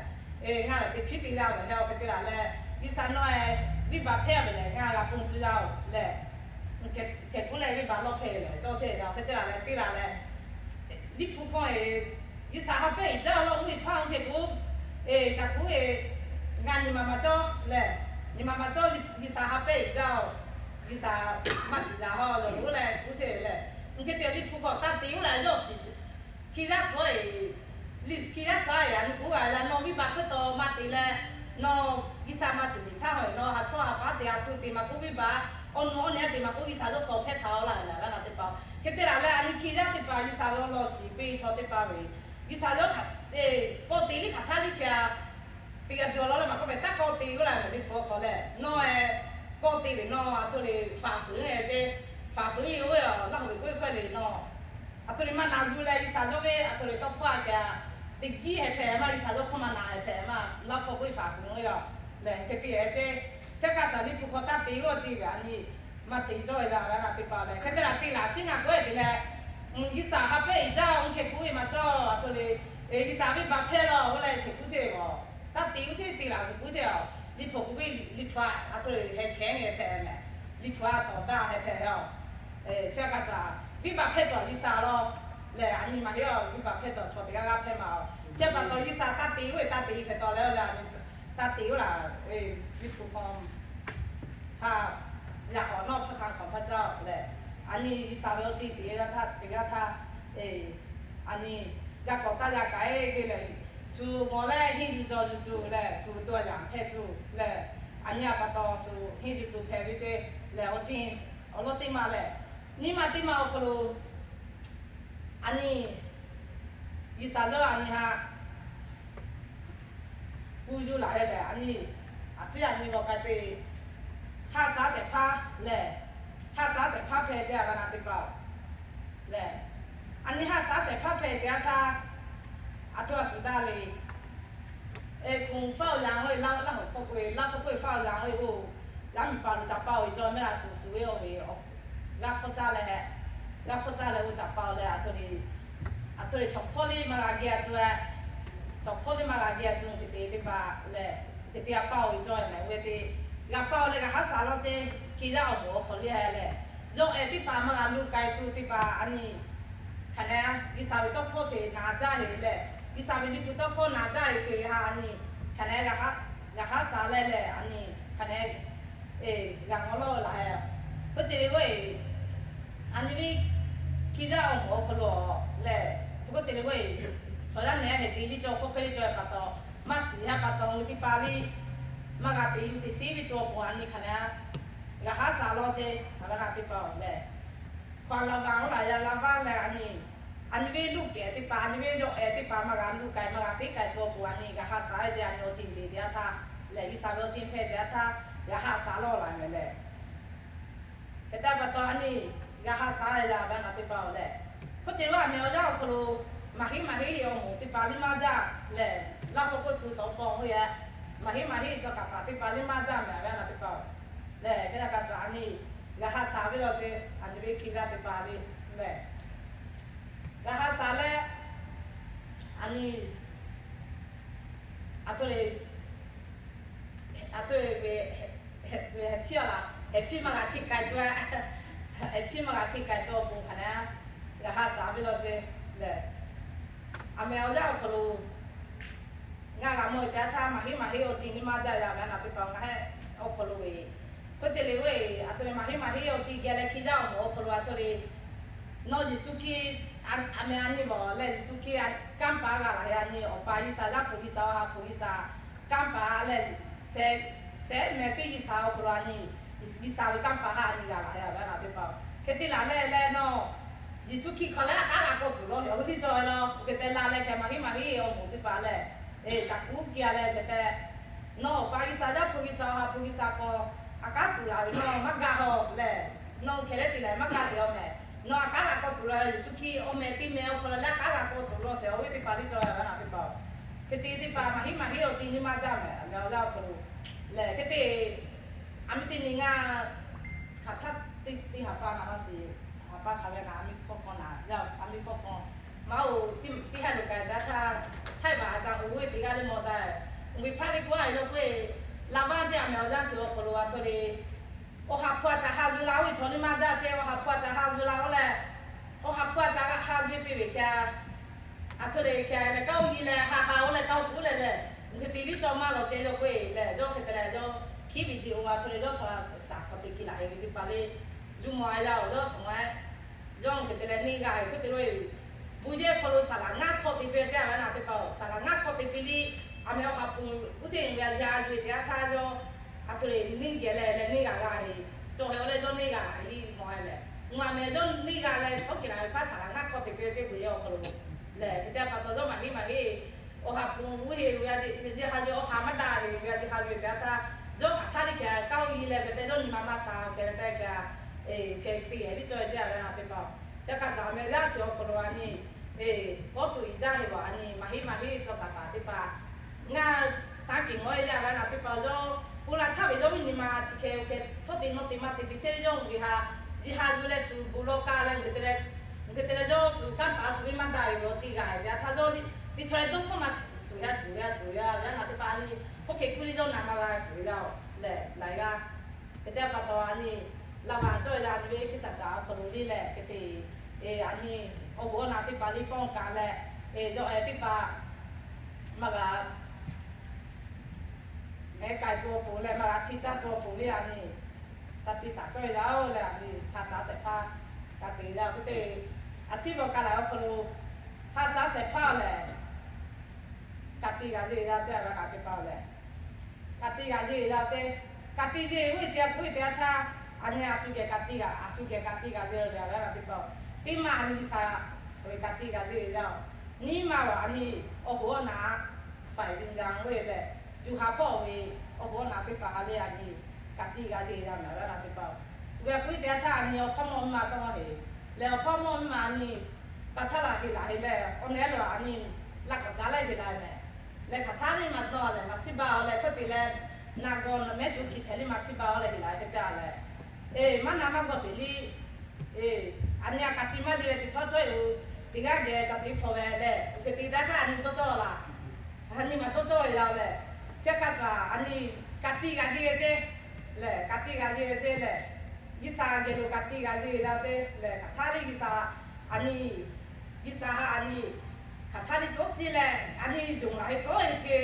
ngaˬ lehˬ teˇ hpiˉ te laˇ ve heh, hk'e te laˬ leh G'uiˬsha nawˬ-e venˇbaˆ hpehˇ ve lehˬ ngaˬ g'a ponˬ tuˬ yaˇ-oˬ lehˬ, hkehˍ kuˉ leh venˇbaˆ lawˇ hpehˇ ve lehˬ cawˇ chehˇ ve hk'e te laˬ leh te laˬ leh liꞈ hpu hk'aw-e G'uiˬsha ha pehˇ iˍ jaˇ law mvuhˇ miˬ hpaˇ-oˬ hk'e k'o, eˬ, caꞈ kuˉ-e, ngaˬ nyi ma maˇ cawˇ lehˬ, nyi ma maˇ cawˇ, G'uiˬsha ha pehˇ iˍ jaˇ-oˬ, G'uiˬsha maˇ ciˍ yaꞈ haw lehˬ lo leh kuˉ chehˇ ve lehˬ, hk'e te liꞈ hpu hk'aw taˇ te-o laˬ yawˇ shiˍ Hkriꞈ yaˇ suhˍ-e, Hkriꞈ yaˇ suhˍ-e, a nyi k'oˆ g'a leh, nawˬ viˉ baˆ hkuiˉ taw maˇ te leh, nawˬ G'uiˬsha maˇ shiˍ shiˍ htaˇ hawˬ, nawˬ ha chawˇ ha paˉ te a htu te maˇ k'oˆ, viˉ baˆ awˬ nu awˬ nehˬ a te maˇ k'oˆ, G'uiˬsha yawˇ suh hpehˇ hpaˍ-oˬ laˇ ve le, a ve na teˇ hpaˍ. Hk'e te laˬ leh, a nyi Hkriꞈ yaˇ teˇ hpaˍ, G'uiˬsha ve awˬ lawn shiˍ piˇ chaw teˇ hpaˍ ve, G'uiˬsha yawˇ hk'aˬ, k'awꞈ te liˇ hk'aˬ htaˇ liˇ hk'e a, teˇ g'aˇ cawˬ law leh maˇ k'oˆ ve, taˇ k'awꞈ te g'uˇ la ve liꞈ hpu awˬ hk'aw leh, nawˬ-e k'awꞈ te ve nawˬ a htoꞈ le faˍ fuiˍ-e ceˇ, faˍ fuiˍ-e ve yoˬ, Laˇ huˍ ve k'oˆ ve hkawˇ le nawˬ a htoꞈ le maˇ na zuh leh, G'uiˬsha yawˇ ve a htoꞈ le tawˇ hkawˇ a hk'e a, teˇ giˉ heh hpehꞈ maˇ, G'uiˬsha yawˇ hkawˇ maˇ na heh hpehꞈ maˇ, Laˇ huˍ k'oˆ ve faˍ fuiˍ-e ve yoˬ. Lehˬ hk'e te-e ceˇ, chi hk'a shuˍ liꞈ hpu hk'aw taˇ te g'uˇ ceˇ ve a nyi maˇ te cawˇ ve la ve na teˇ hpaˍ lehˬ, hk'e te laˬ te laˬ chi ngaˬ k'oˆ-e te leh, G'uiˬsha ha pehˇ-e jaˇ, oˇ hk'e k'oˆ ve maˇ cawˇ, a htoꞈ le, G'uiˬsha ve baꞈ hpehˇ law oˇ leh hk'e k'oˆ ceˇ ve, taˇ te g'uˇ ceˇ te laˬ ve k'oˆ ceˇ a, liꞈ hpu k'oˆ ve, liꞈ hpu a a htoꞈ le heh hkehˉ heh hpehꞈ mehˍ, liꞈ hpu a tawˍ daˇ heh hpehꞈ a. Chi hk'a shuˍ, viˉ baˆ hpehˇ tawˍ G'uiˬsha law lehˬ, a nyi maˇ heˆ a, viˉ baˆ hpehˇ tawˍ chaw teˇ g'aˇ g'aˇ hpehˇ maˇ a. Chi pa taw G'uiˬsha taˇ te g'uˇ-e, taˇ te hk'e taw leh, taˇ te g'uˇ laˬ, liꞈ hpu hk'aw ha, yaꞈ k'awꞈ nawˇ hpu hk'a hk'awꞈ hpaˇ caˇ lehˬ, a nyi G'uiˬsha ve awˬ ceˇ teꞈ g'aˇ htaˇ teˇ g'aˇ htaˇ, a nyi yaꞈ k'awꞈ taˇ yaꞈ kaꞈ-e ceˇ lehˬ, shu g'awˬ leh henˇ yuˬ jaw yuˬ tuˬ lehˬ, shu to a yaꞈ hpehˇ tuˬ lehˬ, a nyi a pa taw shu henˇ yuˬ tuˬ hpehꞈ ve ceˇ lehˬ, awˬ ceˇ awˬ lawˉ teˇ maˇ lehˬ, nyiˇ maˇ teˇ maˇ awˬ hk'aw lo a nyi G'uiˬsha yawˇ a nyi ha gu yuˬ laˬ ve lehˬ, a nyi a ciˉ a nyi g'awˬ k'ai peˇ, ha shaˉ shehˍ hpaˇ lehˬ, ha shaˉ shehˍ hpaˇ hpehˇ te a g'a na teˇ hpaˍ-oˬ lehˬ, a nyi ha shaˉ shehˍ hpaˇ hpehˇ te a htaˇ, a htoꞈ a shuˍ daˇ le, eˬ, hkunˍ faˇ-oˬ yanˍ-oˬ e, Laˇ huˍ hkawˇ k'oˆ ve, Laˇ hkawˇ k'oˆ ve faˇ-oˬ yanˍ-oˬ e, oˇ g'aˇ miˬ paˍ lo caꞈ pa-oˬ ve cawˇ mehˆ la shuˍ shuˍ ve oˇ ve, g'aˇ hk'awˇ caˇ leh, g'aˇ hk'awˇ caˇ leh oˇ caꞈ pa-oˬ leh, a htoꞈ le, a htoꞈ le chaw hkawˇ le maˇ g'a geh a tuˬ-e, chaw hkawˇ le maˇ g'a geh a tuˬ hk'e te teˇ hpaˍ lehˬ, hk'e te g'a pa-oˬ ve cawˇ mehˍ ve te, g'a pa-oˬ leh g'a haˉ shaˍ law ceˇ, hkiˇ yaˇ awˬ moˍ awˬ hk'aw le heh lehˬ, yawˇ ehˉ teˇ hpaˍ maˇ g'a luˬ k'ai tuˬ teˇ hpaˍ a nyi hk'aˬ nehˬ G'uiˬsha ve tawˇ hkawˇ ce na jaˇ heꞈ lehˬ, G'uiˬsha ve liꞈ hpu tawˇ hkawˇ na jaˇ heꞈ ce ha a nyi hk'aˬ nehˬ g'a haˉ shaˍ leh lehˬ, a nyi hk'aˬ nehˬ g'a ngawˬ lawˇ laˬ heh. Hk'e te le k'o, a nyi ve hkiˇ yaˇ awˬ moˍ awˬ hk'aw lo lehˬ, chi hk'e te le k'o, chaw yaˇ nehˬ heh te liˇ cawˇ hk'oˆ hk'e le cawˇ pa taw, maˇ shiˍ ha pa taw, ngaˬ hui teˇ hpaˍ liˇ maˇ g'a te luˬ te shiˉ ve tuˬ awˬ pon a nyi hk'aˬ nehˬ g'a haˉ shaˍ law ceˇ, a g'a na teˇ hpaˍ-oˬ lehˬ, hk'aw la vaˇ oˇ laˬ yaˇ la vaˇ leh a nyi, a nyi ve luˬ kehˬ teˇ hpaˍ, a nyi ve yawˇ ehˉ teˇ hpaˍ maˇ g'a luˬ k'ai, maˇ g'a shiˉ k'ai tuˬ awˬ pon a nyi g'a haˉ shaˍ ceˇ, a nyi awˬ ceˇ te te a htaˇ lehˬ, G'uiˬsha ve awˬ ceˇ hpehˇ te a htaˇ g'a haˉ shaˍ law laˬ mehˍ lehˬ, hk'e te pa taw a nyi g'a haˉ shaˍ leh yaˇ g'a na teˇ hpaˍ-oˬ lehˬ, hk'e te ve a mehˍ awˬ yaˇ awˬ hk'aw lo maˇ heˆ maˇ heˆ awˬ moˍ teˇ hpaˍ liˇ maˇ jaˇ lehˬ, Laˇ huˍ k'oˆ ve hpu shawˍ paw k'oˆ yaˇ, maˇ heˆ maˇ heˆ cawˇ kaˍ paˍ teˇ hpaˍ liˇ maˇ jaˇ mehˍ ve a na teˇ hpaˍ-oˬ lehˬ, hk'e te kaꞈ shuˍ a nyi g'a haˉ shaˍ ve law ceˇ, a nyi ve hkiˇ yaˇ teˇ hpaˍ le lehˬ, g'a haˉ shaˍ leh, a nyi a htoꞈ le, a htoꞈ le ve, heh hpiˇ a laˬ, heh hpiˇ maˇ g'a cheˇ k'ai tuˬ a, heh hpiˇ maˇ g'a cheˇ k'ai tuˬ awˬ pon hk'aˬ nehˬ g'a haˉ shaˍ ve law ceˇ lehˬ, a mehˍ awˬ yaˇ awˬ hk'aw lo ngaˬ g'a mawˬ ve teˇ yanˇ htaˇ maˇ heˆ maˇ heˆ awˬ ceˇ nyi maˇ jaˇ yaˇ ve a na teˇ hpaˍ ngaˬ heh awˬ hk'aw lo ve, hk'e te le k'o, a htoꞈ le maˇ heˆ maˇ heˆ awˬ ceˇ geh leh hkiˇ yaˇ awˬ moˍ awˬ hk'aw lo a htoꞈ le, nawˬ Yeˍsuˆ Hkriꞈ a mehˍ a nyi bawˬ lehˬ, Yeˍsuˆ Hkriꞈ kanˇ paˍ g'a laˬ heh a nyi, Awˬ pa G'uiˬsha, Yaˇ hpu G'uiˬsha, Awˬ ha hpu G'uiˬsha kanˇ paˍ lehˬ, shehˍ mehˍ teˇ G'uiˬsha awˬ hk'aw lo a nyi, G'uiˬsha ve kanˇ paˍ haˉ a nyi g'a laˬ heh a ve a na teˇ hpaˍ-oˬ, hk'e te laˬ leh leh nawˬ Yeˍsuˆ Hkriꞈ hk'aw leh a k'aˉ g'a k'awꞈ tuˬ law ve awˬ g'uˇ tiˉ cawˬ ve law, hk'e te la leh hk'e maˇ heˆ maˇ heˆ awˬ moˍ teˇ hpaˍ lehˬ, e caꞈ kuˉ geh leh hk'e te, nawˬ Awˬ pa G'uiˬsha, Yaˇ hpu G'uiˬsha, Awˬ ha hpu G'uiˬsha hk'aw a k'aˉ tuˬ laˬ ve nawˬ maˇ gaˬ hawˬ lehˬ, nawˬ hk'e leh te leh maˇ gaˬ sheˍ awˬ mehˍ. Nawˬ a k'aˉ g'a k'awꞈ tuˬ law, Yeˍsuˆ Hkriꞈ awˬ mehˍ teˇ mehˍ awˬ hk'aw lo leh a k'aˉ g'a k'awꞈ tuˬ law sheˍ awˬ g'uˇ teˇ hpaˍ tiˉ cawˬ ve a ve a na teˇ hpaˍ-oˬ, hk'e te teˇ hpaˍ maˇ heˆ maˇ heˆ awˬ ceˇ nyi maˇ jaˇ mehˍ a mehˍ awˬ yaˇ awˬ hk'aw lo lehˬ, hk'e te a miˇ teˇ nyi ngaˬ hk'aˬ htaˇ teˇ ha pa naˍ laˇ sheˍ, ha pa hk'aˬ ve naˍ a miˇ hkawˇ hk'aw naˍ, a miˇ hkawˇ hk'aw maˇ-oˬ, teˇ ha lo k'ai daꞈ htaˇ, htaiˇ baˬ a ca uiˍ ve teˇ g'aˇ le mawˬ daꞈ, uiˍ ve hpaˇ le k'oˆ a yawˇ k'oˆ-e, laˇ vaˇ jeˇ a mehˍ awˬ yaˇ ceuˬ awˬ hk'aw lo a htoꞈ le, awˬ ha hpu a ca ha zuh la-oˬ ve chaw nyi maˇ jaˇ ceh, awˬ ha hpu a ca ha zuh la-oˬ leh, awˬ ha hpu a ca g'a ha zuh piˇ ve hk'e a, a htoꞈ le hk'e leh kaˇ oˇ yi leh ha ha-oˬ leh kaˇ oˇ kuˉ leh leh, uiˍ ve te liˇ cawˇ maˇ law ceh yawˇ k'oˆ-e leh, yawˇ hk'e te leh yawˇ hkiˉ ve te-oˬ a htoꞈ le yawˇ htaꞈ shaˍ hk'awꞈ te ki laˬ-e ve teˇ hpaˍ le, zuhꞈ mawˬ a yaˇ-oˬ yawˇ tcuhˍ ma, yawˇ hk'e te leh neˇ g'a ve hk'e te lo-e Bon yehˬ hk'aw lo saˍ laˍ ngaˇ hk'awꞈ te piˇ ve teˇ g'aˇ ve naˍ teˇ hpaˍ-oˬ, saˍ laˍ ngaˇ hk'awꞈ te piˇ liˇ, a meh awˬ ha hpu uˉ teˇ nyi ve a yaˇ a yuˬ ve teˇ g'aˇ htaˇ yawˇ, a htoꞈ le neˇ geh leh leh neˇ g'aꞈ g'a ve, cawˬ hehꞈ awˬ leh yawˇ neˇ g'aꞈ g'a ve liˇ mawˬ leh, mvuhˇ a meh yawˇ neˇ g'aꞈ leh hkawˉ kehˬ la ve paˉ saˍ laˍ ngaˇ hk'awꞈ te piˇ ve teˇ bon yehˬ awˬ hk'aw lo lehˬ, hk'e te pa taw yawˇ maˇ heˆ maˇ heˆ, awˬ ha hpu uˉ heˆ ve a, yehˬ ha yawˇ awˬ ha maˇ daꞈ ve a, yehˬ ha yuˬ ve teˇ g'aˇ htaˇ, yawˇ hk'aˬ htaˇ liˇ hkeh k'aˇ oˇ yi leh hk'e te yawˇ nyi ma maˇ sha hkeh leh tehꞈ hkeh, hk'e te yehˬ liˇ cawˇ ve teˇ g'aˇ ve naˍ teˇ hpaˍ-oˬ, chi hk'a shuˍ a meh g'aˇ chi awˬ hk'aw lo a nyi, kawˉ tuꞈ iˍ jaˇ heˆ baˬ a nyi maˇ heˆ maˇ heˆ tcuh kaˍ paˍ teˇ hpaˍ ngaˇ shaˉ kehˬ ngawˉ e leh a g'a naˍ teˇ hpaˍ yawˇ, bon la htaˇ ve yawˇ viˉ nyi ma chi hkeh hkeh htawˇ te nawˇ te maˇ te te chehˇ ve yawˇ hui ve ha, yehˬ ha yuˬ leh shuˍ bon lawˇ kaˇ leh, hk'e te leh yawˇ shuˍ kanˉ paˍ shuˍ viˉ maˇ daꞈ ve awˬ ceuˬ g'a haiˬ ve a htaˇ yawˇ teˇ chaw leh dawˇ hkawˇ maˇ shuˍ g'a shuˍ g'a shuˍ g'a ve a naˍ teˇ hpaˍ a nyi, hk'oˆ hk'e kuˇ liˇ yawˇ naˍ maˇ g'a shuˍ g'a leh laiˬ g'a. Hk'e te pa taw a nyi, laˇ g'a cawˇ e la nyi ve Hkiˇsaˍ caˍ awˬ hk'aw lo liˇ leh hk'e te, a nyi, awˬ hoꞈ awˬ naˍ teˇ hpaˍ liˇ pawˆ kaꞈ leh, yawˇ ehˉ teˇ hpaˍ maˇ g'a mehˉ k'ai tuˬ awˬ pon leh maˇ g'a htiˇ caˇ tuˬ awˬ pon liˇ a nyi, shaˍ tiꞈ taˍ cawˇ e la-oˬ leh a nyi, ha shaˍ shehˍ hpaˇ ka tiꞈ g'a hk'e te, a ciˉ baw ka laiˬ awˬ hk'aw lo ha shaˍ shehˍ hpaˇ lehˬ, ka tiꞈ g'a zeˇ g'a ceh a g'a naˍ teˇ hpaˍ-oˬ lehˬ, ka tiꞈ g'a zeˇ g'a ceh, ka tiꞈ zeˇ g'uˇ e chi a kuˇ e teˇ g'aˇ htaˇ, a nyi a shu geh ka tiꞈ g'a, a shu geh ka tiꞈ g'a zeˇ g'a ve a g'a naˍ teˇ hpaˍ-oˬ, teˇ maˇ a nyi G'uiˬsha ve ka tiꞈ g'a zeˇ g'a-oˬ, nyiˇ maˇ a nyi, awˬ hoꞈ awˬ naˍ faiˍ ve ga g'uˇ e leh, juˬ ha hpawˇ ve awˬ hoꞈ awˬ naˍ teˇ hpaˍ ha leh a nyi, ka tiꞈ g'a zeˇ g'a ve a g'a naˍ teˇ hpaˍ-oˬ, ve a kuˇ e teˇ g'aˇ htaˇ a nyi awˬ hpawˇ mawˇ mvuhˇ ma tawˇ heˍ, leh awˬ hpawˇ mawˇ mvuhˇ ma a nyi, ka htaˇ laˬ heˍ laˬ heˍ leh awˬ nehˉ lo a nyi, laꞈ k'awꞈ caˉ leh heˍ laˬ mehˍ, leh hk'aˬ htaˇ liˇ maˇ dawˇ leh maˇ chiˇ baˬ-oˬ leh hk'e te leh, naˬ gawˬ naˬ mehˉ tuˬ hkiˬ hpehꞈ liˇ maˇ chiˇ baˬ-oˬ leh heˍ laˬ hk'e te a leh, maˇ na maˇ gawˬ sheˍ liˇ, a nyi a ka tiꞈ maˇ zeˇ leh teˇ htawˇ htawˇ e-oˬ, teˇ g'aˇ geh ca tiꞈ hpaw ve leh, hk'e te teˇ g'aˇ htaˇ a nyi dawˇ cawˇ laˬ, a nyi maˇ dawˇ cawˇ ve yaˇ leh, chi hk'a shuˍ a nyi, ka tiꞈ g'a zeˇ g'a ceh, leh ka tiꞈ g'a zeˇ g'a ceh leh, G'uiˬsha geh lo ka tiꞈ g'a zeˇ g'a ceh leh hk'aˬ htaˇ liˇ G'uiˬsha, a nyi, G'uiˬsha ha a nyi, hk'aˬ htaˇ liˇ tcuhˉ ceˇ leh a nyi yonˍ laˬ heˆ tcuhˉ e chi,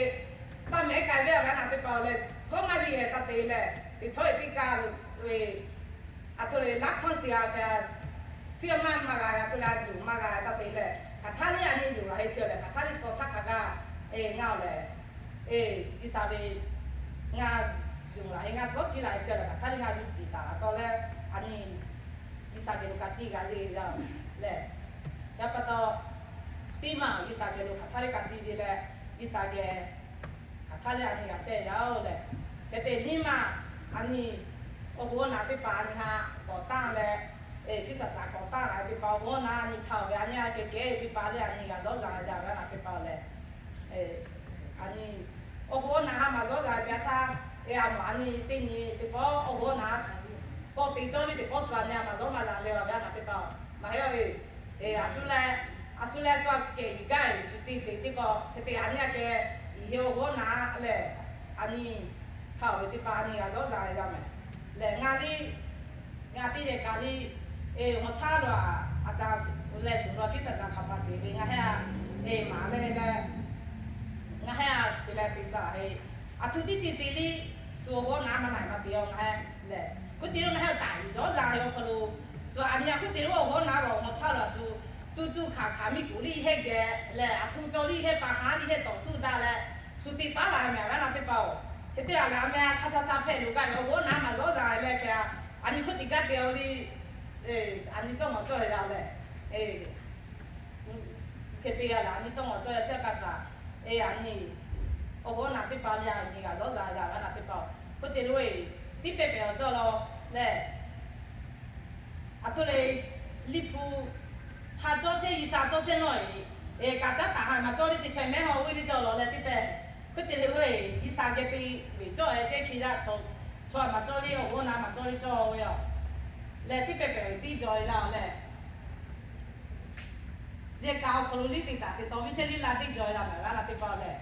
taˇ mehˉ k'ai ve a g'a naˍ teˇ hpaˍ-oˬ leh, tcuhˉ maˇ zeˇ g'a taˇ te leh, teˇ htawˇ e teˇ kaˇ ve, a htoꞈ le laˇ hkawˇ shiˍ g'a hpehꞈ, shiˉ maˇ maˇ g'a g'a htoꞈ le a yonˍ maˇ g'a g'a taˇ te leh hk'aˬ htaˇ liˇ a nyi yonˍ laˬ heˆ chi leh hk'aˬ htaˇ liˇ suh htaˇ hk'a gaˇ, ngaˇ-oˬ leh, G'uiˬsha ve ngaˇ yonˍ laˬ heˆ ngaˇ tcuhˉ piˇ laˬ heˆ chi leh hk'aˬ htaˇ liˇ ngaˇ yuˇ tiˍ taˍ laˬ tawˇ leh, a nyi, G'uiˬsha geh lo ka tiꞈ g'a zeˇ g'a leh, chi pa taw, teˇ maˇ G'uiˬsha geh lo hk'aˬ htaˇ liˇ ka tiꞈ zeˇ leh, G'uiˬsha geh hk'aˬ htaˇ liˇ a nyi g'a chehˇ yaˇ-oˬ leh, hk'e te nyiˇ maˇ, a nyi, awˬ hoꞈ awˬ naˍ teˇ hpaˍ a nyi ha k'awꞈ tanˇ leh, Hkiˇsaˍ caˍ k'awꞈ tanˇ la teˇ hpaˍ awˬ hoꞈ awˬ naˍ a nyi htaˇ ve a nyi a kehˬ kehˬ teˇ hpaˍ leh a nyi g'a zawˇ za g'a jaˇ ve a naˍ teˇ hpaˍ-oˬ leh, a nyi, awˬ hoꞈ awˬ naˍ ha maˇ zawˇ za ve teˇ htaˇ, a mawˬ a nyi teˇ nyi teˇ pawˆ awˬ hoꞈ awˬ naˍ k'awꞈ te cawˇ liˇ teˇ pawˆ shu a nyi a maˇ zawˇ maˇ za leh a ve a naˍ teˇ hpaˍ-oˬ, maˇ heˆ-oˬ ve, a shu leh, a shu leh shu a kehˬ ve gaˇ ve shu te te teˇ k'awꞈ hk'e te a nyi a kehˬ, iˬ heˆ awˬ hoꞈ awˬ naˍ lehˬ, a nyi, htaˇ ve teˇ hpaˍ a nyi g'a zawˇ za ve yaˇ mehˍ lehˬ ngaˬ liˇ, ngaˬ teˇ yehˬ kaꞈ liˇ, e, awˬ htaˇ lo a, a ca leh shuˍ lo Hkiˇsaˍ caˍ hk'a paˍ sheˍ ve ngaˬ heˆ a, e, maˍ leh leh, ngaˬ heˆ a te leh te caˇ heˆ, a htoꞈ tiˉ te te liˇ, shu awˬ hoꞈ awˬ naˍ maˇ na maˇ te-oˬ ngaˬ heˆ lehˬ, hk'e te lo ngaˬ heˆ taˍ ve zawˇ za ve awˬ hk'aw lo, shu a nyi a hk'e te lo awˬ hoꞈ awˬ naˍ awˬ htaˇ lo a shu, tuˇ tuˇ hkanˍ hkanˍ miˇ kuˬ liˇ heˆ geh leh a htoꞈ cawˇ liˇ heˆ pa haˉ liˇ heˆ tawˍ suh daꞈ leh, shu te taˉ la ve mehˍ a ve a naˍ teˇ hpaˍ-oˬ, hk'e te la leh a meh a hk'a sha sha hpehꞈ lo gaˇ ve awˬ hoꞈ awˬ naˍ maˇ zawˇ za leh hk'e, a nyi hk'e te gaˇ te-o liˇ, a nyi tawˇ ngawˬ cawˇ ve yaˇ lehˬ, hk'e te g'a leh a nyi tawˇ ngawˬ cawˇ ve chi hk'a sha, e, a nyi, awˬ hoꞈ awˬ naˍ teˇ hpaˍ leh a nyi g'a zawˇ za ve a naˍ teˇ hpaˍ-oˬ, hk'e te lo e, tiˉ pehˍ pehˍ awˬ cawˇ law lehˬ, a htoꞈ le, liˇ hpu, ha cawˇ chehˇ G'uiˬsha cawˇ chehˇ nawˇ e, e, kaꞈ caˉ taˍ ha maˇ cawˇ liˇ teˇ chaweh mehˉ haw ve liˇ cawˇ law leh teˇ pehˍ, hk'e te le e, G'uiˬsha geh te ve cawˇ e ceh hk'e yaˇ chaw, chaw maˇ cawˇ liˇ awˬ hoꞈ awˬ naˍ maˇ cawˇ liˇ cawˇ ve a lehˬ, teˇ pehˍ pehˍ ve tiˉ jaw e la lehˬ, yehˬ kaꞈ awˬ hk'aw lo liˇ te caˍ te taw viˇ chehˇ liˇ la teˇ jaw e la mehˍ ve a naˍ teˇ hpaˍ-oˬ lehˬ,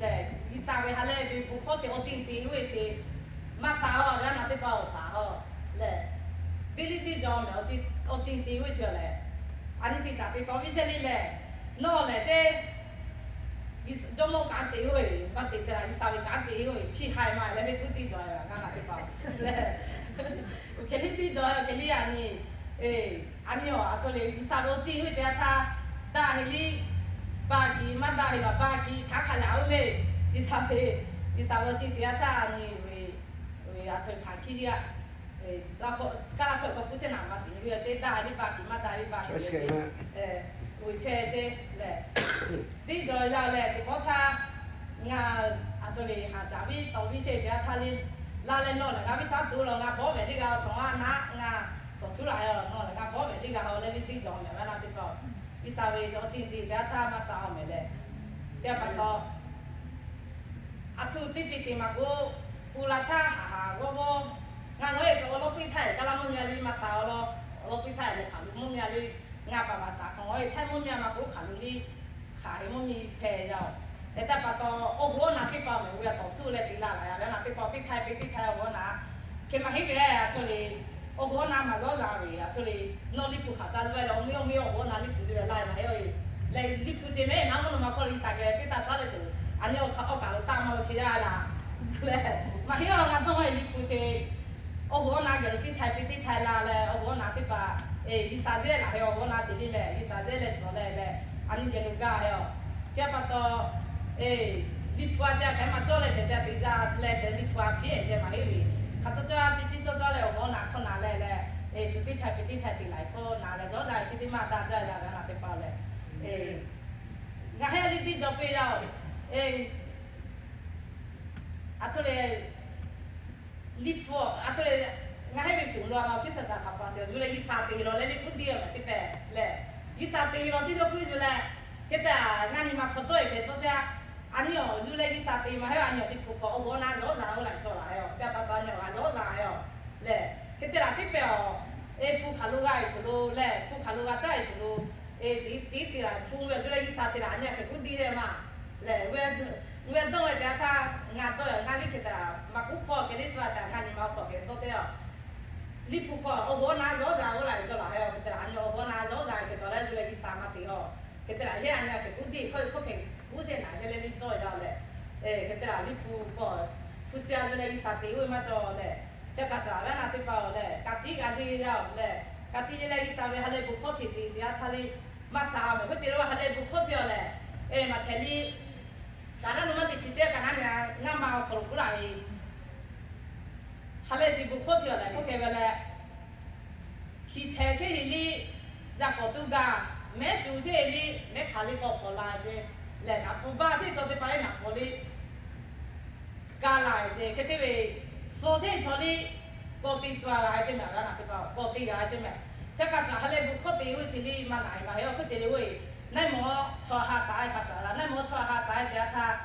lehˬ G'uiˬsha ve ha lehˬ ve bon hkawˇ ceh awˬ ceuˬ te ve ceh, maˇ sha-oˬ ve a naˍ teˇ hpaˍ-oˬ taˍ haw lehˬ, teˇ liˇ teˇ jaw mehˍ awˬ ceuˬ te ve ceh lehˬ, a nyi te caˍ te taw viˇ chehˇ liˇ lehˬ, nawˬ lehˬ teˇ Jawˇmawˇ kaꞈ te-o e, maˇ te te la G'uiˬsha ve kaꞈ te-o e, hpiˇ ha maˇ leh ve kuˉ tiˇ jaw e la gaˇ la teˇ hpaˍ lehˬ, hk'e liˇ tiˇ jaw e hk'e liˇ a nyi, Eˬ, a nyi awˬ aˬ htoꞈ le, G'uiˬsha ve awˬ ceˇ ve teˇ yanˇ htaˇ, daꞈ heˍ liˇ baˬ kiˬ, maˇ daꞈ heˍ laˬ baˬ kiˬ htaꞈ hk'a yaꞈ oˇ ve, G'uiˬsha ve, G'uiˬsha ve awˬ ceˇ teˇ yanˇ htaˇ a nyi ve, a htoꞈ htaꞈ hkiˇ yaˇ, kaˇ laˇ hkawˇ k'awꞈ k'oˆ chehˇ naˍ ma shiˍ nyi ve awˬ ceˇ, daꞈ heˍ liˇ baˬ kiˬ maˇ daꞈ heˍ baˬ kiˬ, uiˍ hpehˇ ceˇ lehˬ, teˇ jawˬ yaˇ lehˬ teˇ pawˆ htaˇ, ngaˬ aˬ htoꞈ le haˍ caˍ viˉ tawˍ viˉ chehˇ ve teˇ yanˇ htaˇ le, la leh nawˬ lehˬ ngaˬ viˉ shaˉ tuˬ la ngaˬ bawˉ ve liˇ g'a awˬ cawˬ a naˉ, ngaˬ shawˍ tuˉ la nawˬ lehˬ ngaˬ bawˉ ve liˇ g'a haw leh le teˇ jawˬ mehˍ ve na teˇ pawˆ, G'uiˬsha ve awˬ ceˇ teˇ yanˇ htaˇ maˇ sha awˬ mehˍ lehˬ, teˇ pa taw, aˬ htoꞈ teˇ ceuˬ teꞈ maˍ k'o, pu la htaˇ haˍ haˍ g'awˇ g'awˇ, ngaˬ nawˬ e kaꞈ awˬ lawn piˇ htaˇ kaˇ laˇ mvuhˇ miˬ a le maˇ sha awˬ lawn, awˬ lawn piˇ htaˇ lehˬ hk'aˬ lo mvuhˇ miˬ a le, ngaˬ paˍ paˍ shaˍ hk'awꞈ ngaˬ e htaˇ mvuhˇ miˬ a maˇ k'oˆ hk'aˬ lo le, hk'aˬ hk'e mvuhˇ miˬ hpehꞈ yaˇ oˬ. Hk'e te pa taw, awˬ hoˉ awˬ naˉ teˇ pa mehˍ ve a tawˍ suhˉ leh te laˇ la yaˇ ve na teˇ pawˆ teˇ htaiˇ pe teˇ htaiˇ awˬ hoˉ awˬ naˉ, hk'e maˇ heˆ ve a htoꞈ le, awˬ hoˉ awˬ naˉ maˇ dawˇ la ve a htoꞈ le, nawˬ liꞈ hpu hk'aˬ ca zuhˆ ve leh awˬ miˇ awˬ miˇ awˬ hoˉ awˬ naˉ liꞈ hpu zuhˆ ve laˇ maˇ heˆ a e, lehˬ liꞈ hpu ce mehˉ na mvuhˇ naw ma hk'aw le G'uiˬsha geh teˇ taˇ shaˉ leh cawˬ, a nyi awˬ kaˍ awˬ kaˍ lo taˇ maˇ lo che yaˇ laˇ lehˬ, maˇ heˆ a ngaˬ dawˇ ve liꞈ hpu ce awˬ hoˉ awˬ naˉ geh lo teˇ htaiˇ pe teˇ htaiˇ la leh awˬ hoˉ awˬ naˉ teˇ pa, G'uiˬsha zehˇ laˬ ve awˬ hoˉ awˬ naˉ ce le lehˬ G'uiˬsha zehˇ leh cawˬ leh leh, a nyi geh lo gaˇ ve a. Chi pa taw, liꞈ hpu a ca hk'e maˇ cawˇ leh hk'e ca te yaˇ leh hk'e liꞈ hpu a hpiˇ-ehˍ ceh maˇ heˆ ve, hk'a cawˇ cawˇ a ciˉ ciˉ cawˇ cawˇ leh awˬ hoˉ awˬ naˉ hkawˇ na leh leh, shu teˇ htaiˇ pe teˇ htaiˇ te laˬ hkawˇ na leh zawˇ za chi teˇ maˇ daꞈ jaˇ yaˇ ve na teˇ pa lehˬ, ngaˬ heˆ a le teˇ jawˬ piˇ yaˇ oˬ. Aˬ htoꞈ le, liꞈ hpu aˬ htoꞈ le, ngaˬ heˆ ve shuˍ lo a ma hkiˉ saˍ taˍ hk'aˬ pa sheˍ awˬ yuˬ leh G'uiˬsha te lawˬ leh le kuˉ diˇ a mehˍ teˇ hpehꞈ lehˬ, G'uiˬsha te lawˬ teˇ cawˇ kuiˉ yuˬ leh, hk'e te ngaˬ nyi ma hk'aw dawˇ e hpehꞈ tawˇ caˇ, a nyi awˬ yuˬ leh G'uiˬsha te maˇ heˆ a nyi awˬ liꞈ hpu hk'aw awˬ hoˉ awˬ naˉ zawˇ za oˇ laꞈ cawˬ laˬ ve a. Hk'e te pa taw a nyi awˬ g'a zawˇ za ve a. Lehˬ hk'e te laˬ teˇ hpehꞈ awˬ, e hpu hk'aˬ lo g'a e tuˬ lo lehˬ hpu hk'aˬ lo g'a caˇ e tuˬ lo, e tiˉ tiˉ te laˬ hpu ve awˬ yuˬ leh G'uiˬsha te laˬ a nyi a hk'e kuˉ diˇ ve maˇ lehˬ, ve dawˇ ve te a htaˇ ngaˬ dawˇ ngaˇ liˇ hk'e te laˬ maˇ kuˉ hk'aw hk'e le shu a te ngaˇ nyi ma awˬ hk'aw hk'e dawˇ te a. Liꞈ hpu hk'aw awˬ hoˉ awˬ naˉ zawˇ za oˇ laꞈ ve cawˬ laˬ ve a. Hk'e te laˬ a nyi awˬ hoˉ awˬ naˉ zawˇ za hk'e taw leh yuˬ leh G'uiˬsha maˇ te a. Hk'e te laˬ heˆ a nyi a hk'e kuˉ diˇ hkawˇ hkawˇ hk'e kuˉ chehˇ naˍ heˆ leh liˇ dawˇ e yaˇ lehˬ, hk'e te laˬ liꞈ hpu hk'aw hpu shi a yuˬ leh G'uiˬsha te oˇ ve maˇ cawˬ lehˬ, chi hk'a shuˍ a ve a na teˇ pa awˬ lehˬ ka tiˉ g'a deˇ ve yaˇ oˬ lehˬ, ka tiˉ yeˇ leh G'uiˬsha ve ha lehˬ bon hkawˇ chi te te a htaˇ le, maˇ sha mehˍ hk'e te lo ha lehˬ bon hkawˇ chi awˬ lehˬ, e maˇ htehꞈ le, kaꞈ naˉ nu maˇ te chi teˇ kaꞈ naˉ ngaˇ ma awˬ hk'aw lo kuˉ laˬ ve ha lehˬ shiˍ bon hkawˇ chi awˬ lehˬ k'oˆ hk'e ve leh, hkiˬ htehˍ chehˇ heˍ liˇ, yaꞈ k'awꞈ tuˇ gaˇ, mehˉ cuˬ chehˇ heˍ liˇ mehˉ hk'aˬ liˇ k'awꞈ k'awꞈ la ce, lehˬ naˍ pawˍ baˇ chehˇ chaw teˇ hpaˍ le naˍ pawˍ liˇ ka laˬ ce hk'e te ve, suh chehˇ chaw liˇ kawꞈ te tuˬ a g'a ce mehˍ, a naˍ teˇ hpaˍ kawꞈ te g'a ce mehˍ. Chi hk'a shuˍ ha lehˬ bon hkawˇ te oˇ ve chi liˇ maˇ naˍ e maˇ heˆ a hk'e te le oˇ ve, naˇ mawˬ chaw ha shaˍ e hk'a shuˍ a la naˇ mawˬ chaw ha shaˍ e te a htaˇ,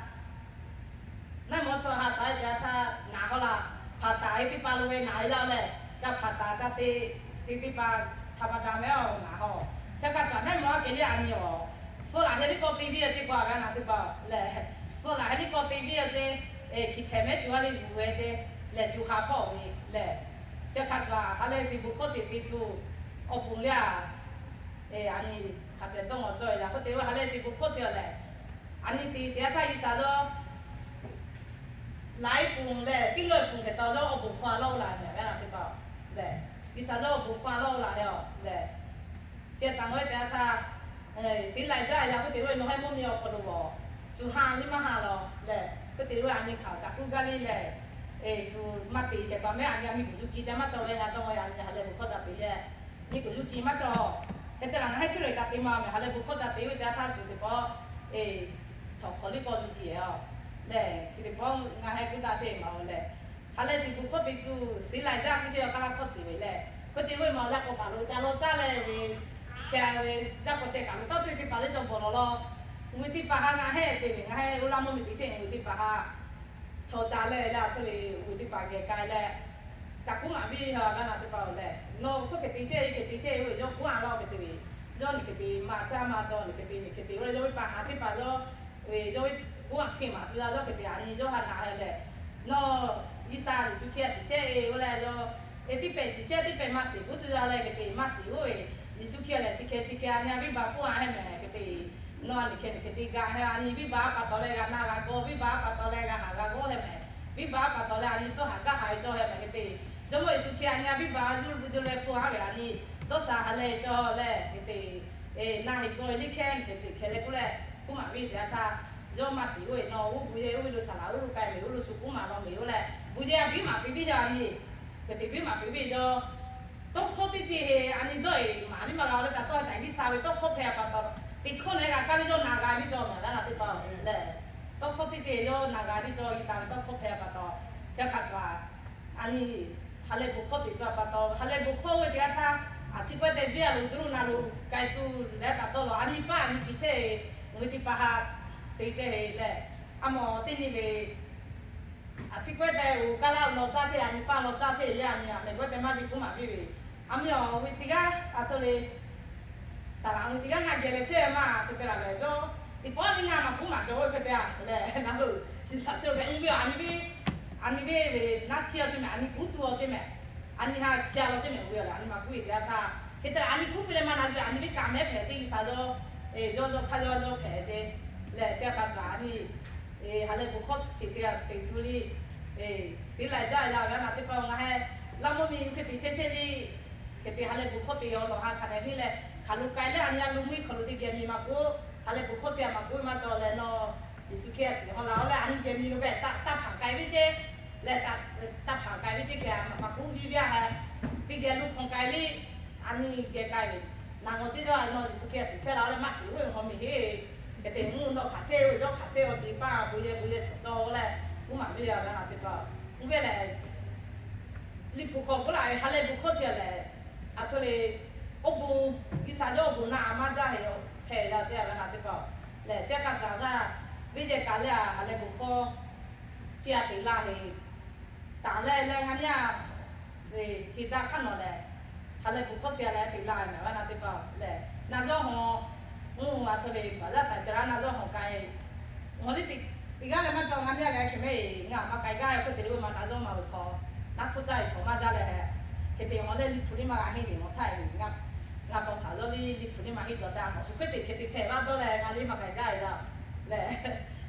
naˇ mawˬ chaw ha shaˍ e te a htaˇ naˍ haw la, hpaˍ taˍ e teˇ hpaˍ lo ve naˍ e yaˇ lehˬ, ca hpaˍ taˍ ca te, te teˇ hpaˍ htaꞈ pa daꞈ mehˍ a naˍ haw. Chi hk'a shuˍ naˇ mawˬ a hk'e le a nyi awˬ, suh laˬ hk'e liˇ kawꞈ te viˇ a ce k'o a ve a naˍ teˇ hpaˍ lehˬ, suh laˬ hk'e liˇ kawꞈ te viˇ a ce, hkiˬ htehˍ mehˉ cuˬ a le vuˬ ve ce, lehˬ cuˬ ha hpawˇ ve lehˬ, chi hk'a shuˍ a ha lehˬ shiˍ bon hkawˇ chi te tuˬ, awˬ ponˬ le a, a nyi hk'aˬ shehˍ dawˇ mawˬ cawˇ e yaꞈ hk'oˆ te ve ha lehˬ shiˍ bon hkawˇ chi awˬ lehˬ, a nyi te te a htaˇ G'uiˬsha dawˇ laiˉ ponˬ lehˬ tiˉ lawˇ e ponˬ hk'e taw yawˇ awˬ bon hkawˇ a lawˇ oˇ la mehˍ ve a naˍ teˇ hpaˍ lehˬ, G'uiˬsha yawˇ awˬ bon hkawˇ a lawˇ oˇ la ve a lehˬ, chi a caꞈ ngawˇ e te a htaˇ, shiˍ laiˬ jaˇ e yaꞈ hk'oˆ te ve nawˬ hui mvuhˇ miˬ awˬ hk'aw lo g'awˬ shu ha liˇ maˇ ha lawˬ lehˬ hk'e te ve a nyi hkanˍ caꞈ kuˇ gaˇ liˇ lehˬ, shu maˇ te hk'e taw mehˉ a nyi a miˬ guiˬ yuˇ ki ca maˇ cawˬ ve g'a dawˇ a nyi a ha lehˬ bon hkawˇ ca te leh, miˬ guiˬ yuˇ ki maˇ cawˬ. Hk'e te laˬ ngaˬ hui chi lehˬ ca te maˇ mehˍ ha lehˬ bon hkawˇ ca te ve te a htaˇ shu teˇ pawˆ, e, htawnˍ hk'awꞈ liˇ k'awꞈ yuˇ ki e a lehˬ chi teˇ pawˆ ngaˬ hui kuˇ daꞈ chehˇ e maˇ oˬ lehˬ, ha lehˬ shiˍ bon hkawˇ te tuˬ shiˍ laiˬ jaˇ piˇ chehˇ yaw kaˇ laˇ hkawˇ shiˍ ve lehˬ, hk'e te ve mawˬ yaˇ k'awꞈ kaꞈ lo ca law caˇ leh ve, hk'e ve yaˇ k'awꞈ ceh kaꞈ lo kaˇ teˇ teˇ hpaˍ le cawˬ bawˬ lawˬ lawˬ, g'uiˬ teˇ hpaˍ ha ngaˬ heˆ te ve ngaˬ heˆ oˇ laˇ mvuhˇ miˬ te chehˇ g'uiˬ teˇ hpaˍ ha chaw ca leh leh a htoꞈ le g'uiˬ teˇ hpaˍ geh k'ai leh, ca kuˉ maˍ viˇ ha gaˇ naˬ teˇ hpaˍ oˬ lehˬ nawˬ hk'oˆ hk'e te chehˇ hk'e te chehˇ ve yawˇ kuˉ a lawˇ hk'e te ve, yawˇ nyi hk'e te maˇ caˇ maˇ dawˇ nyi hk'e te nyi hk'e te oˇ leh yawˇ ve paˍ ha teˇ hpaˍ yawˇ ve yawˇ ve kuˉ a hk'e maˍ tuˬ la yawˇ hk'e te a nyi yawˇ ha naˬ leh, nawˬ G'uiˬsha Yeˍsuˆ Hkriꞈ a shiˍ chehˇ e oˇ leh yawˇ e teˇ pehˍ shiˍ chehˇ teˇ pehˍ maˇ shiˍ kuˉ tuˬ la leh hk'e te maˇ shiˍ oˇ ve, Yeˍsuˆ Hkriꞈ lehˬ chi hk'e chi hk'e a nyi a viˇ baˬ puˇ a heˆ mehˍ hk'e te, nawˬ a nyi hk'e nyi hk'e te gaˬ heˆ a nyi viˇ baˬ a pa taw leh g'a na g'a g'awˇ viˇ baˬ a pa taw leh g'a haˍ g'a g'awˇ heˆ mehˍ, viˇ baˬ a pa taw leh a nyi tawˇ haˍ gaˇ haˍ e cawˇ heˆ mehˍ hk'e te, Jawˇmawˇ Yeˍsuˆ Hkriꞈ a nyi a viˇ baˬ a yuˇ yuˇ leh puˇ a ve a nyi Dawˇ sha ha lehˬ cawˬ lehˬ, hk'e te, na heˍ k'aw liˇ hkehˇ hk'e te hkeh leh k'oˆ leh, kuˉ maˍ ve teˇ yanˇ htaˇ, yawˇ maˇ shiˍ oˇ ve nawˬ oˇ bu yehˇ oˇ ve lo saˍ laˍ oˇ lo k'ai ve oˇ lo shu kuˉ maˍ law ve oˇ leh, bu yehˇ a biˉ maˍ piˇ ve yaˇ a nyi, hk'e te biˉ maˍ piˇ ve yawˇ, tawˇ hkawˇ teˇ ceuˬ heˆ a nyi dawˇ e maˍ liˇ maˇ g'a leh taꞈ tawˇ taꞈ liˇ sha ve tawˇ hkawˇ hpehꞈ pa taw, teˇ hkawˇ na g'a kaˇ ve yawˇ na g'a liˇ cawˬ maˍ laˇ na teˇ hpaˍ lehˬ, tawˇ hkawˇ teˇ ceuˬ yawˇ na g'a liˇ cawˬ G'uiˬsha ve tawˇ hkawˇ hpehꞈ pa taw, chi a hk'a shuˍ a nyi, ha lehˬ bon hkawˇ teꞈ pa taw, ha lehˬ bon hkawˇ oˇ ve teˇ yanˇ htaˇ, a chi k'awehˇ tehꞈ viˇ a lo juˇ lo na lo k'ai tuˬ leh taꞈ tawˇ lawˬ a nyi paˇ a nyi piˍ chehˇ ve, ngaˬ hui teˇ hpaˍ ha te ceh heˆ lehˬ, a mawˬ teˇ nyi ve a chi k'awehˇ tehꞈ uˬ kaˇ laˇ law caˇ chehˇ a nyi paˇ law caˇ chehˇ leh a nyi a mehˬ k'awehˇ tehꞈ maˇ ji kuˉ maˍ piˇ ve, a mawˬ ve teˇ g'aˇ a htoꞈ le, saˍ laˍ ve teˇ g'aˇ ngaˇ geh leh chehˇ ve maˇ hk'e te laˬ lehˬ yawˇ, teˇ pawˆ nyi ngaˇ maˇ kuˉ maˍ cawˬ ve hk'e te a lehˬ, na lo, shiˍ shaˍ cawˬ geh uˉ ve a nyi ve, a nyi ve ve naˉ htiˇ a ceh mehˍ, a nyi kuˉ tuˬ a ceh mehˍ, a nyi ha chi a law ceh mehˍ ve a lehˬ a nyi maˇ kuˉ ve teˇ yanˇ htaˇ, hk'e te a nyi kuˉ piˇ leh maˇ na ve a nyi ve kaꞈ mehˉ hpehꞈ teˇ G'uiˬsha yawˇ, yawˇ yawˇ hk'aˇ yawˇ yawˇ hpehꞈ ceh lehˬ, chi a hk'a shuˍ a nyi ha lehˬ bon hkawˇ chi teˇ g'aˇ teꞈ tu liˇ, shiˍ laiˬ jaˇ yaˇ ve a naˬ teˇ hpaˍ ngaˬ hui Laˇ mvuhˇ miˬ hk'e te chehˇ chehˇ liˇ, hk'e te ha lehˬ bon hkawˇ teꞈ yaw lawˬ ha hk'a dehꞈ henˇ leh, hk'aˬ lo k'ai leh a nyi a lo mvuhˇ hk'aw lo teˇ geh miˬ maˇ k'oˆ, ha lehˬ bon hkawˇ chi a maˇ k'oˆ ve maˇ cawˬ leh nawˬ, Yeˍsuˆ Hkriꞈ shiˍ hawˉ la oˇ leh a nyi geh miˬ lo ve taˇ hpaˍ k'ai ve ceh lehˬ, taˇ hpaˍ k'ai ve ceh hk'e maˇ k'oˆ viˇ ve a ha, teˇ geh lo hk'aw k'ai liˇ, a nyi geh k'ai ve, naˬ g'awˬ ceh yawˇ a nawˬ Yeˍsuˆ Hkriꞈ shiˍ chehˇ la oˇ leh maˇ shiˍ oˇ ve hk'aw miˬ heˆ, hk'e te mvuhˇ naw hk'aˬ chehˇ ve yawˇ hk'aˬ chehˇ a teˇ paˇ bon yehˬ bon yehˬ chi cawˬ leh, kuˉ maˍ ve a ve a naˬ teˇ hpaˍ, uˉ ve lehˬ Liꞈ hpu hk'aw k'oˆ laˇ ve ha lehˬ bon hkawˇ chi a lehˬ, a htoꞈ le, awˬ bon, G'uiˬsha yawˇ awˬ bon naꞈ maˇ jaˇ heˆ, hpehꞈ yaˇ ceh ve a naˬ teˇ hpaˍ lehˬ, chi a hk'a shuˍ a g'aˇ, venˇ yehˬ kaꞈ leh a ha lehˬ bon hkawˇ chi a teꞈ laˇ heˆ, taˍ leh leh ngaˬ nyi a heˍ daꞈ hk'aˇ nawˬ lehˬ, ha lehˬ bon hkawˇ chi a lehˬ teꞈ laˇ ve mehˍ ve a naˬ teˇ hpaˍ lehˬ, na zawˇ hawˬ, mvuhˇ a htoꞈ le baˬ yaˇ taˍ te laˇ na zawˇ hawˬ k'ai Ngaˬ hui teˇ g'aˇ leh maˇ cawˬ, ngaˬ nyi a lehˬ hk'e mehˍ, ngaˬ maˇ k'ai gaˇ ve hk'e te le ve maˇ na zawˇ maˇ ve hk'aw, naˉ tsuhˇ caˇ ve chaw maˇ jaˇ leh, hk'e te hawˬ leh liꞈ hpu liˇ maˇ g'a henˇ ve mawˬ htaˇ, ngaˬ pa htaꞈ dawˇ liˇ liꞈ hpu liˇ maˇ henˇ jaw te a maˇ shu hk'e te hk'e te hpehꞈ laˇ dawˇ leh ngaˬ liˇ maˇ k'ai gaˇ ve yaˇ lehˬ,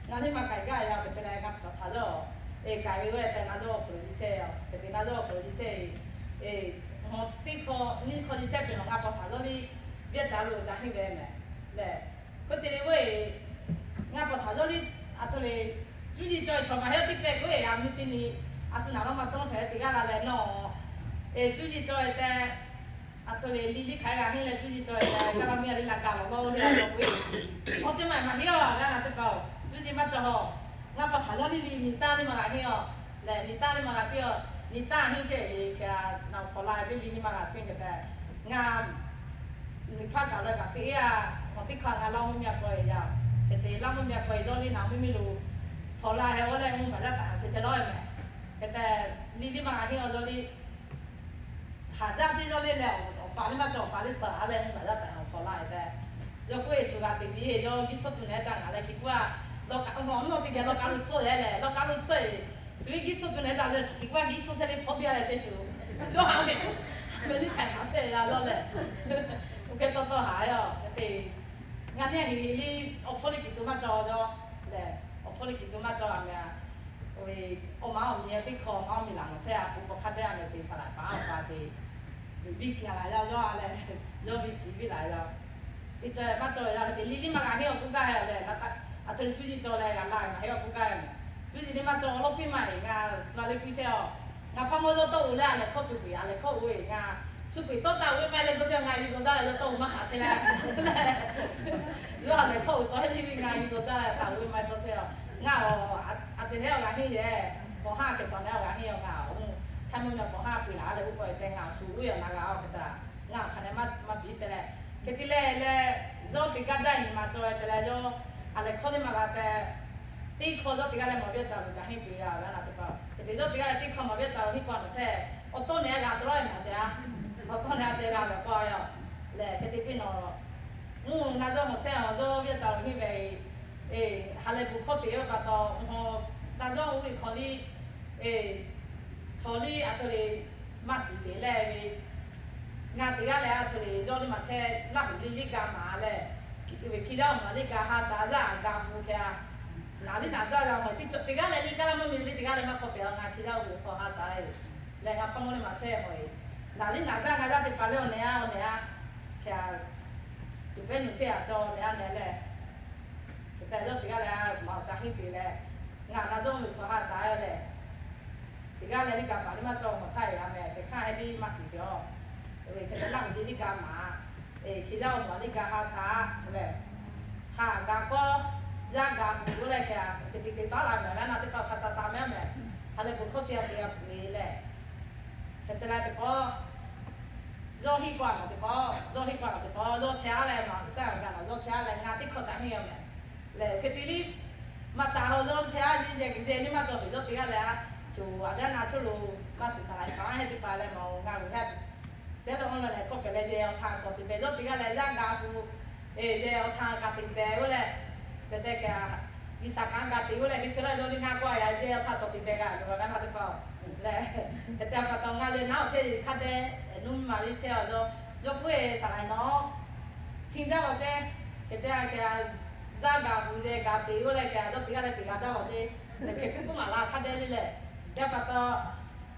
ngaˬ liˇ maˇ k'ai gaˇ ve yaˇ hk'e te leh ngaˬ pa htaꞈ dawˇ, e k'ai ve oˇ leh te na zawˇ awˬ hk'aw lo nyi chehˇ, hk'e te na zawˇ awˬ hk'aw lo nyi chehˇ ve, e, mawˬ teˇ hk'aw nyiˇ hk'aw nyi chehˇ peuˬ nawˬ ngaˬ pa htaꞈ dawˇ liˇ, viˇ caˇ lo ca henˇ ve mehˍ lehˬ, hk'e te le ve, ngaˬ pa htaꞈ dawˇ liˇ, a htoꞈ le, cuˇ yiˍ cawˬ ve chaw maˇ heˆ teˇ pehˍ k'oˆ ve a miˇ teˇ nyi, a shu naˬ lawˇ maˇ tawˇ hpehꞈ teˇ g'aˇ la leh nawˬ, e cuˇ yiˍ cawˬ ve tehꞈ, a htoꞈ le liˇ liˇ hk'aˬ hk'e g'a henˇ leh cuˇ yiˍ cawˬ ve tehꞈ kaˇ laˇ miˇ a liˇ la gaˬ lawˬ lawˇ ve a cawˬ k'oˆ ve, awˬ ceh maˇ maˇ heˆ a g'a na teˇ hpaˍ-oˬ, cuˇ yiˍ maˇ cawˬ hawˬ, ngaˬ pa htaꞈ dawˇ liˇ liˇ nyi taˇ liˇ maˇ g'a henˇ a lehˬ, nyi taˇ liˇ maˇ g'a sheˉ a, nyi taˇ henˇ ceh e hk'e a naˬ hawˬ la ve teˇ liˇ nyi maˇ g'a sheˉ hk'e tehꞈ, ngaˬ Nyi hpaˇ kaꞈ leh kaꞈ sheˉ a, hk'aw teˇ hk'aˇ ngaˬ Laˇ mvuhˇ miˬ a k'aw e yaˇ, hk'e te Laˇ mvuhˇ miˬ a k'aw e dawˇ liˇ naˬ mvuhˇ miˬ lo hawˬ la heh oˇ leh mvuhˇ baˬ yaˇ taˍ a ceh ceh lawˇ e mehˍ, hk'e te liˇ liˇ maˇ g'a henˇ a dawˇ liˇ, haˍ jaˇ teˇ dawˇ liˇ leh awˬ pa liˇ maˇ cawˬ awˬ pa liˇ suh a leh mvuhˇ baˬ yaˇ taˍ hawˬ hk'aw la e tehꞈ, yawˇ k'oˆ e shu g'a te piˇ yawˇ viˇ tsuhˇ tuˬ nehˬ ca ngaˬ leh hk'e k'oˆ a, lawˇ kaꞈ mvuhˇ naw teˇ geh lawˇ kaꞈ lo tsuhˇ leh leh lawˇ kaꞈ lo tsuhˇ e, shu viˇ viˇ tsuhˇ tuˬ nehˬ ca leh hk'e k'oˆ a viˇ tsuhˇ chehˇ le hpawˇ biˇ a leh ceh shu, yawˇ a leh, ve liˇ hk'aˬ hk'e chehˇ yaˇ lawˇ lehˬ, oˇ hk'e tawˇ tawˇ haˍ yaˇ hk'e te, ngaˬ nyi a heˍ heˍ liˇ awˬ hpawˇ liˇ kiˬ tuˬ maˇ cawˬ yaˇ lehˬ, awˬ hpawˇ liˇ kiˬ tuˬ maˇ cawˬ a mehˍ a, awˬ maˇ awˬ miˬ teˇ hk'aw maˇ awˬ miˬ laˬ nawˬ hteˇ a k'oˆ k'awꞈ hk'a te a mehˍ ce saˍ laˍ paˍ a pa ce, viˇ kiˬ a laˬ yaˇ yawˇ a leh, yawˇ viˇ kiˬ viˇ laˬ yaˇ, iˉ cawˬ maˇ cawˬ yaˇ hk'e te liˇ liˇ maˇ g'a henˇ awˬ k'oˆ gaˇ heh lehˬ, a htoꞈ le cuˇ yiˍ cawˬ leh g'a la maˇ henˇ awˬ k'oˆ gaˇ mehˍ, cuˇ yiˍ liˇ maˇ cawˬ awˬ lawˇ piˇ maˇ heˆ ngaˬ suh a le piˇ chehˇ a, ngaˬ hpaˇ mawˇ yawˇ tawˇ uiˍ leh a lehˬ hkawˇ shu peuˬ a lehˬ hkawˇ uiˍ ngaˬ, shu peuˬ tawˇ taˍ uiˍ maˇ leh dawˇ chehˇ ngaˬ yuˬ dawˬ daˇ leh dawˇ tawˇ uiˍ maˇ haꞈ te leh, yawˇ a lehˬ hkawˇ uiˍ tawˇ heˆ le ngaˬ yuˬ dawˬ daˇ leh taˍ uiˍ maˇ dawˇ chehˇ a, ngaˬ a, a ceh nehˬ awˬ g'a henˇ yehˬ, hk'aw haˉ hk'e taw nehˬ awˬ g'a henˇ a ngaˬ a, htaˇ mvuhˇ miˬ hk'aw haˉ peuˬ laˬ a leh k'oˆ k'awꞈ e tehꞈ ngaˬ awˬ shu uiˍ a na g'a a hk'e te, ngaˬ awˬ hk'aˬ nehˬ maˇ biˇ te leh, hk'e te leh leh, yawˇ teˇ gaˇ jaˇ nyi ma cawˬ e te leh yawˇ, a lehˬ hkawˇ teˇ maˇ g'a tehꞈ, teˇ hkawˇ yawˇ teˇ g'aˇ leh mawˬ viˇ a caˍ lo ca henˇ peuˬ a ve a na teˇ hpaˍ, hk'e te yawˇ teˇ g'aˇ leh teˇ hkawˇ mawˬ viˇ a caˍ lo henˇ k'o a nawˬ hteˇ, awˬ tawˇ nehˬ a g'a tawˇ lawˇ e maˇ ceh a, awˬ tawˇ nehˬ a ceh g'a ve k'oˆ a yaˇ lehˬ hk'e te piˇ nawˬ, mvuhˇ na zawˇ hawˬ chehˇ a yawˇ viˇ a caˍ lo henˇ ve, ha lehˬ bon hkawˇ teꞈ ve pa taw, na zawˇ oˇ ve hk'aw liˇ, chaw liˇ a htoꞈ le maˇ shiˍ sheˍ leh ve, ngaˬ teˇ g'aˇ leh a htoꞈ le yawˇ liˇ maˇ chehˇ Laˇ huˍ liˇ liˇ ga maˍ leh, ve hkiˇ yaˇ awˬ maˍ liˇ ga ha shaˍ yaˇ ga pu hk'e a, naˍ liˇ naˍ jaˇ yaˇ mawˬ teˇ cawˬ teˇ g'aˇ leh liˇ gaˇ laˇ mvuhˇ miˬ liˇ teˇ g'aˇ leh maˇ hk'aw hpehꞈ a ngaˬ hkiˇ yaˇ oˇ ve hk'aw ha shaˍ e leh ngaˬ hpaˇ mawˇ liˇ maˇ chehˇ mawˬ e, Naˍ liˇ naˍ jaˇ g'a jaˇ teˇ hpaˍ lehˬ, awˬ nehˬ a, awˬ nehˬ a, hk'e a, tuˍ pehˉ nuˬ chehˇ a cawˬ awˬ nehˬ a nehˬ lehˬ, hk'e te yawˇ teˇ g'aˇ lehˬ, maˍ awˬ ca henˇ piˇ leh, ngaˬ na dawˇ ve hk'aw ha shaˍ lehˬ, teˇ g'aˇ lehˬ liˇ kaꞈ paˍ liˇ maˇ cawˬ, mawˬ htaˇ e a mehˍ shehˍ hkanˇ he liˇ maˇ shiˍ shiˍ a. Hk'e te laˇ ve liˇ kaꞈ maˍ, hk'e yaˇ awˬ moˍ a liˇ kaꞈ ha shaˍ lehˬ, ha gaˬ kawˇ, yaˇ gaˬ kuˬ leh hk'e a, hk'e te te taˉ la mehˍ g'a na teˇ hpaˍ hk'a shaˍ shaˍ mehˍ mehˍ, ha lehˬ bon hkawˇ chi a te a puˬ e lehˬ, hk'e te la teˇ pawˆ, yawˇ henˇ kawˇ a nawˬ teˇ pawˆ, yawˇ henˇ kawˇ a nawˬ teˇ pawˆ, yawˇ chehˇ a lehˬ maˍ, G'uiˬsha g'a nawˬ yawˇ chehˇ a lehˬ ngaˬ teˇ hkawˇ ca henˇ a mehˍ. Lehˬ hk'e te liˇ, maˇ shaˍ haw yawˇ chehˇ a liˇ yehˬ g'uiˬ yehˬ liˇ maˇ cawˬ sheˍ yawˇ teˇ g'aˇ lehˬ a, co a daꞈ na chaw lo maˇ shiˍ shaˍ la kaꞈ a heˆ teˇ hpaˍ lehˬ maˍ ngaˬ g'uˬ hehˉ sehˉ leh awˬ lawn lehˬ hkawˇ hpehꞈ leh yehˬ awˬ htanˇ shawˍ teꞈ pehˍ yawˇ teˇ g'aˇ lehˬ yaˇ gaˬ pu, e yehˬ awˬ htanˇ kaꞈ teꞈ pehˍ oˇ leh, hk'e te hk'e a, G'uiˬsha kanˉ g'a te oˇ leh hk'e te leh yawˇ liˇ ngaˬ kawˇ a yaˇ yehˬ awˬ htaˇ shawˍ teꞈ pehˍ g'a lo g'a na teˇ pawˆ lehˬ, hk'e te a pa taw ngaˬ lehˬ naˉ awˬ chehˇ hk'a dehꞈ nuˇ maˬ liˇ chehˇ a yawˇ, yawˇ k'oˆ e shaˍ la nawˬ chi jaˇ lawˬ ceh, hk'e te a hk'e a, yaˇ gaˬ pu yehˬ gaˬ te oˇ leh hk'e a yawˇ teˇ g'aˇ lehˬ teˇ g'aˇ jaˇ lawˬ ceh, lehˬ hk'e k'oˆ k'oˆ maˍ la hk'a dehꞈ le lehˬ, te a pa taw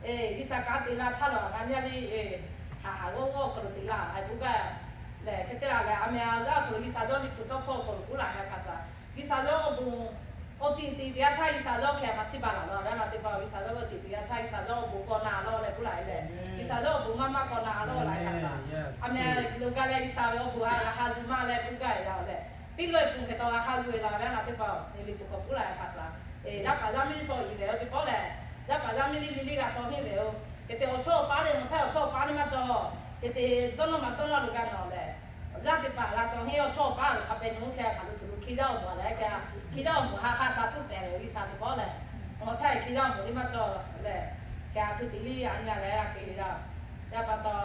G'uiˬsha kanˉ te la htaˇ lawˬ a g'a nyaˇ liˇ, haˍ haˍ g'awˇ g'awˇ awˬ hk'aw lo teꞈ la a k'oˆ gaˇ lehˬ, hk'e te la lehˬ a mehˍ a yaˇ awˬ hk'aw lo G'uiˬsha yawˇ liˇ hpu tawˇ hkawˇ awˬ hk'aw lo k'oˆ la ve hk'a shuˍ, G'uiˬsha yawˇ awˬ bon awˬ ceuˬ teꞈ te yaˇ htaˇ G'uiˬsha yawˇ hk'e maˇ chiˇ baˬ laˬ la ve a na teˇ pawˆ, G'uiˬsha yawˇ awˬ ceuˬ teꞈ te yaˇ htaˇ G'uiˬsha yawˇ awˬ bon k'awꞈ na lawˇ leh k'oˆ la ve lehˬ, G'uiˬsha yawˇ awˬ bon maˇ maˇ k'awꞈ na lawˇ la ve hk'a shuˍ, a mehˍ lo ga leh G'uiˬsha ve awˬ bon a g'a ha yuˬ maˇ leh k'oˆ gaˇ ve yaˇ lehˬ, teˇ lawˇ e pun hk'e taw g'a ha yuˬ ve la ve a na teˇ pawˆ, liꞈ hpu hk'aw k'oˆ la ve hk'a shuˍ, yaˇ paˍ yaˇ miˇ liˇ shaw yiˍ ve oˇ teˇ pawˆ lehˬ, yaˇ paˍ yaˇ miˇ liˇ liˇ liˇ g'a shaw henˇ ve oˇ, hk'e te awˬ chawˇ awˬ paˉ lehˬ mawˬ htaˇ awˬ chawˇ awˬ paˉ liˇ maˇ cawˬ, hk'e te dawˇ nawˇ maˍ dawˇ nawˇ lo ga nawˬ lehˬ, yaˇ teˇ hpaˍ g'a shaw henˇ awˬ chawˇ awˬ paˉ lo hk'a pehꞈ nu hk'e a hk'aˬ lo tuˬ lo hk'e yaˇ awˬ moˍ lehˬ hk'e, hk'e yaˇ awˬ moˍ ha ha sha tuˉ pehˍ ve G'uiˬsha teˇ pawˆ lehˬ, mawˬ htaˇ hk'e yaˇ awˬ moˍ liˇ maˇ cawˬ lehˬ, hk'e a htoꞈ te liˇ a nyi a lehˬ g'a te ve yaˇ, yaˇ pa taw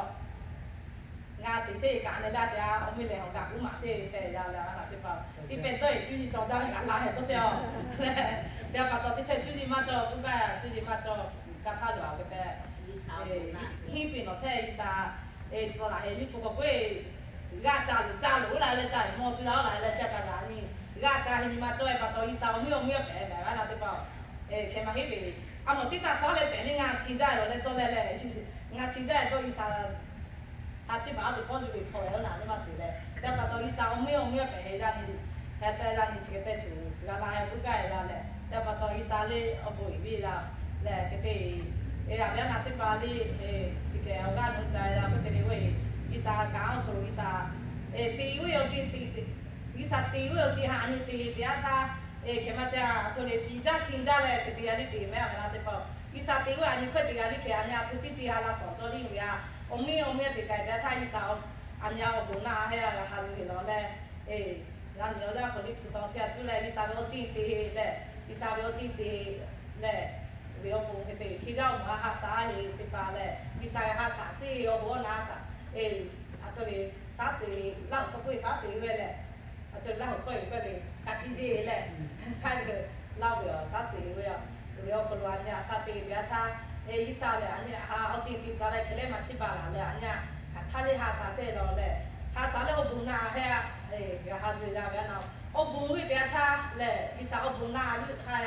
Ngaˬ teꞈ chehˇ e kaꞈ ne laˇ ca, awˬ miˇ lehˬ awˬ gaˬ kuˉ maˍ chehˇ e hpehꞈ yaˇ leh a na teˇ hpaˍ, teˇ pehꞈ dawˇ e cuˇ yiˍ cawˬ jaˇ leh g'a la heh tawˇ chehˇ a. Leh a pa taw teˇ chehˇ cuˇ yiˍ maˇ cawˬ, k'oˆ gaˇ cuˇ yiˍ maˇ cawˬ, ka htaˇ loˬ a ve tehꞈ, henˇ piˇ nawˬ htehˇ G'uiˬsha, e tcuh laˬ heh liˇ hpu k'awꞈ k'oˆ e, g'a ca luˬ ca loˬ oˇ la leh ca mawˬ tuˬ yaˇ oˇ la leh ca kaꞈ la nyi, g'a ca heh nyi ma cawˬ e pa taw G'uiˬsha awˬ miˇ awˬ miˇ a pehꞈ mehˍ a na teˇ hpaˍ, hk'e maˇ heˆ ve, a mawˬ teˇ taˇ shaˉ leh pehꞈ le ngaˬ chi jaˇ lawˬ leh tawˇ leh leh, ngaˬ chi jaˇ e tawˇ G'uiˬsha ha chiˇ baˬ a teꞈ k'awˇ yuˬ ve hk'aw leh oˇ naˬ le maˇ shiˍ leh, te pa taw G'uiˬsha awˬ miˇ awˬ miˇ a pehꞈ heh yaˇ nyi, heh te yaˇ nyi chi hk'e te tuˬ g'a la heh k'oˆ gaˇ yaˇ leh, te pa taw G'uiˬsha le awˬ bon uiˍ viˇ yaˇ lehˬ hk'e te, e a ve a na teˇ hpaˍ le, chi hk'e awˬ g'aˇ nu ca yaˇ k'oˆ te le oˇ e, G'uiˬsha kaꞈ awˬ hk'aw lo G'uiˬsha, e te oˇ e awˬ ceuˬ te, G'uiˬsha te oˇ e awˬ ceuˬ ha a nyi te te a htaˇ, e hk'e maˇ ca a htoꞈ le piˍ jaˇ chi jaˇ leh hk'e te yaˇ le te mehˍ a ve na teˇ hpaˍ, G'uiˬsha te oˇ e a nyi hkawˇ te g'a le hk'e a nyi a htoꞈ teˇ ceuˬ ha la shawˍ cawˇ le ve a, awˬ miˇ awˬ miˇ te k'ai te a htaˇ G'uiˬsha a nyi a awˬ bon naˆ heh a g'a ha yuˬ ve lawˬ leh, e, g'a nyi awˬ yaˇ hk'aw liˇ hpu taw chehˇ a cuˇ leh G'uiˬsha ve awˬ ceuˬ te leh, G'uiˬsha ve awˬ ceuˬ te leh, ve awˬ bon hk'e te hk'e jaˇ awˬ bon a ha shaˍ a heˍ teˇ hpaˍ lehˬ G'uiˬsha g'a ha shaˍ sheˍ awˬ bon a na shaˍ, e, a htoꞈ le shaˉ sheˍ, Laˇ huˍ hk'aw k'oˆ e shaˉ sheˍ ve lehˬ, a htoꞈ le Laˇ huˍ hkawˇ e k'oˆ ve ka tiꞈ yeˬ lehˬ, hk'aˇ ve Laˇ huˍ ve shaˉ sheˍ ve a, ve awˬ hk'aw lo a nyi a sha te ve a htaˇ, e G'uiˬsha lehˬ a nyi a ha awˬ ceuˬ te tcuh leh hk'e leh maˇ chiˇ baˬ laˬ leh a nyi a hk'aˬ htaˇ le ha shaˍ chehˇ lawˬ leh, ha shaˍ leh awˬ bon naˆ heh a, g'a ha yuˬ la ve a na, awˬ bon g'euˆ te a htaˇ lehˬ G'uiˬsha awˬ bon naˆ a yuˬ hk'aˇ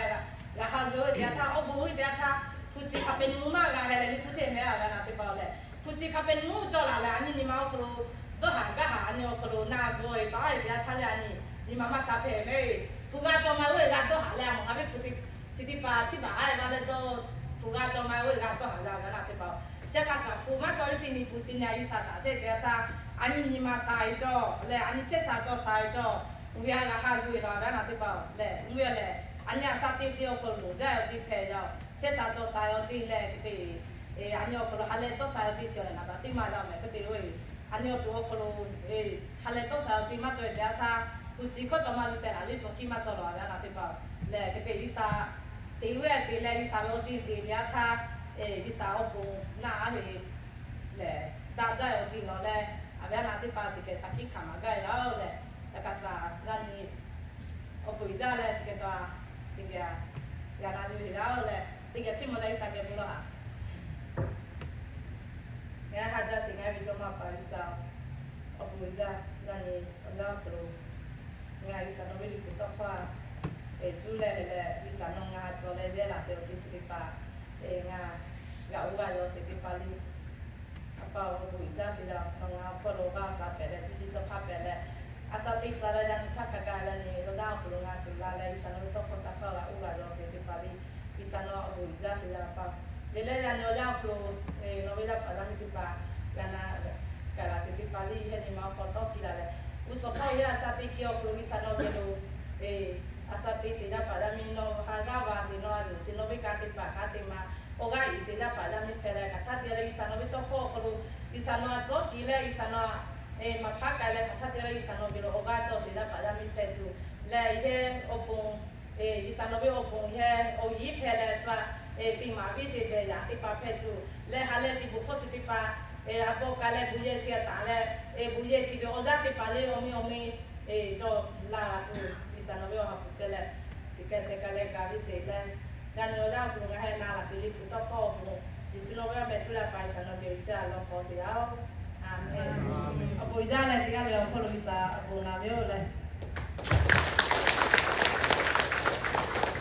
g'a ha yuˬ ve te a htaˇ, awˬ bon g'euˆ te a htaˇ, hpu shi hk'a peu-eˬ nu maˇ g'a heh leh liˇ k'oˆ chehˇ mehˍ a ve a na teˇ hpaˍ lehˬ, hpu shi hk'a peu-eˬ nu cawˬ laˬ leh a nyi nyi ma awˬ hk'aw lo dawˇ haˍ gaˇ haˍ a nyi awˬ hk'aw lo na g'aw e taˍ a ve te a htaˇ leh a nyi, nyi ma maˇ sha hpehꞈ mehˍ. Hpu g'a cawˬ ma oˇ e g'a dawˇ haˍ leh a mawˬ ngaˬ ve hpu te chi teˇ hpaˍ chiˇ baˬ a e g'a leh dawˇ, hpu g'a cawˬ ma oˇ e g'a dawˇ haˍ la ve a na teˇ hpaˍ, chi hk'a shuˍ hpu maˇ cawˬ le teˇ nyi hpu teˇ nyi a G'uiˬsha taˍ chehˇ ve a htaˇ, a nyi nyi ma sha e cawˬ leh a nyi chehˇ sha cawˬ sha e cawˬ, uiˍ a g'a ha yuˬ e la ve a na teˇ hpaˍ lehˬ, uiˍ a lehˬ a nyi a sha te te awˬ hk'aw lo loˍ jaˇ e awˬ ceuˬ hpehꞈ yaˇ, chehˇ sha cawˬ sha e awˬ ceuˬ lehˬ hk'e te, a nyi awˬ hk'aw lo ha leh tawˇ sha e awˬ ceuˬ cawˬ leh naˍ baˬ teˇ ma yaˇ mehˍ hk'e te lo e, a nyi awˬ to awˬ hk'aw lo ha leh tawˇ sha e awˬ ceuˬ maˇ cawˬ e te a htaˇ, hpu shi hkawˇ taw maˇ yuˬ tehꞈ laˬ le tcuh kiˇ maˇ cawˬ lawˬ a ve a na teˇ hpaˍ lehˬ hk'e te G'uiˬsha te ve a te leh G'uiˬsha ve awˬ ceuˬ te te a htaˇ, G'uiˬsha awˬ bon naˆ a le lehˬ daꞈ jaˇ e awˬ ceuˬ lawˬ leh, a ve a na teˇ hpaˍ chi hk'e shaˍ hkiˆ hkanˍ maˍ gaˇ yaˇ oˬ lehˬ, yaꞈ hk'aˇ sha g'a nyi awˬ bon uiˍ jaˇ leh chi hk'e taw teˇ geh g'a na yuˬ e yaˇ oˬ lehˬ, teˇ geh chiˇ mvuh leh G'uiˬsha geh bon lawˬ haꞈ. Ngaˬ ha jaˇ sheˍ ngaˬ ve jawˇ maˇ paˍ G'uiˬsha, awˬ bon uiˍ jaˇ g'a nyi awˬ yaˇ awˬ hk'aw lo ngaˬ G'uiˬsha nawˬ ve liꞈ hpu tawˇ hkawˇ a cuˇ leh leh G'uiˬsha nawˬ ngaˬ ha tcuh leh yehˇ laˬ sheˍ awˬ ceuˬ chi teˇ hpaˍ, ngaˬ g'aꞈ oˇ g'a yaw sheˍ teˇ hpaˍ le A pa-oˬ, awˬ bon uiˍ jaˇ sheˍ yaˇ, nawˬ ngaˬ awˬ hpawˇ lo g'a awˬ shaˍ pehꞈ leh, cuˇ yiˍ tawˇ hk'aˇ pehꞈ leh, a shaꞈ teˇ tcuh leh yaˇ nyi htaˇ hk'a gaˬ leh nyi, awˬ yanˇ awˬ hk'aw lo ngaˬ tuˬ la leh, G'uiˬsha nawˬ ve tawˇ hkawˇ shaˉ hkawˇ g'a uˉ g'a yaw sheˍ teˇ hpaˍ liˇ, G'uiˬsha nawˬ awˬ bon uiˍ jaˇ sheˍ yaˇ pa. Leh leh yaˇ nyi awˬ yanˇ awˬ hk'aw lo, nawˬ ve yaˇ paˍ yaˇ miˇ teˇ hpaˍ g'a na kaꞈ laˬ sheˍ teˇ hpaˍ liˇ, yaˇ nyi ma awˬ hk'aw tawˇ piˇ la leh, g'uˇ suhˍ hk'aw yaˇ a shaꞈ teˇ kehˬ awˬ hk'aw lo G'uiˬsha nawˬ geh lo a shaꞈ teˇ sheˍ yaˇ paˍ yaˇ miˇ nawˬ ha g'aˇ va sheˍ, nawˬ a loˍ sheˍ, nawˬ ve ka teˇ hpaˍ ka teˇ ma awˬ g'aˇ iˍ sheˍ yaˇ paˍ yaˇ miˇ hpehꞈ leh, hk'aˬ htaˇ te leh G'uiˬsha nawˬ ve tawˇ hkawˇ awˬ hk'aw lo G'uiˬsha nawˬ a cawˇ kiˬ leh, G'uiˬsha nawˬ a maˍ hpaˇ k'ai leh, hk'aˬ htaˇ te leh G'uiˬsha nawˬ geh lo awˬ g'aˇ cawˇ sheˍ yaˇ paˍ yaˇ miˇ hpehꞈ tuˬ leh, yehˇ awˬ pon G'uiˬsha nawˬ ve awˬ pon yehˇ awˬ yiˉ hpehꞈ leh, shu a teˇ maˍ viˉ sheˍ behˬ yaꞈ teˇ hpaˍ hpehꞈ tuˬ leh, ha leh shiˍ bon hkawˇ chi teˇ hpaˍ a paw ka leh bon yehˇ chi a taˍ leh, bon yehˇ chi ve awˬ yanˇ teˇ hpaˍ leh awˬ miˇ awˬ miˇ cawˬ la g'a tuˬ, G'uiˬsha nawˬ ve awˬ ha hpu chehˇ leh, shiˍ kehˬ shehˍ ka leh gaˬ ve sheˍ leh, yaˇ nyi awˬ yanˇ awˬ hk'aw lo ngaˬ hui na laˬ sheˍ liˇ hpu tawˇ hkawˇ awˬ hk'aw lo, Yeˍsuˆ nawˬ ve awˬ meh htuˇ leh a pa G'uiˬsha nawˬ geh chi a law hk'aw sheˍ yaˇ-oˬ. A menˬ. Awˬ bon uiˍ jaˇ leh teˇ g'aˇ le awˬ hk'aw lo G'uiˬsha awˬ bon naˍ ve-oˬ leh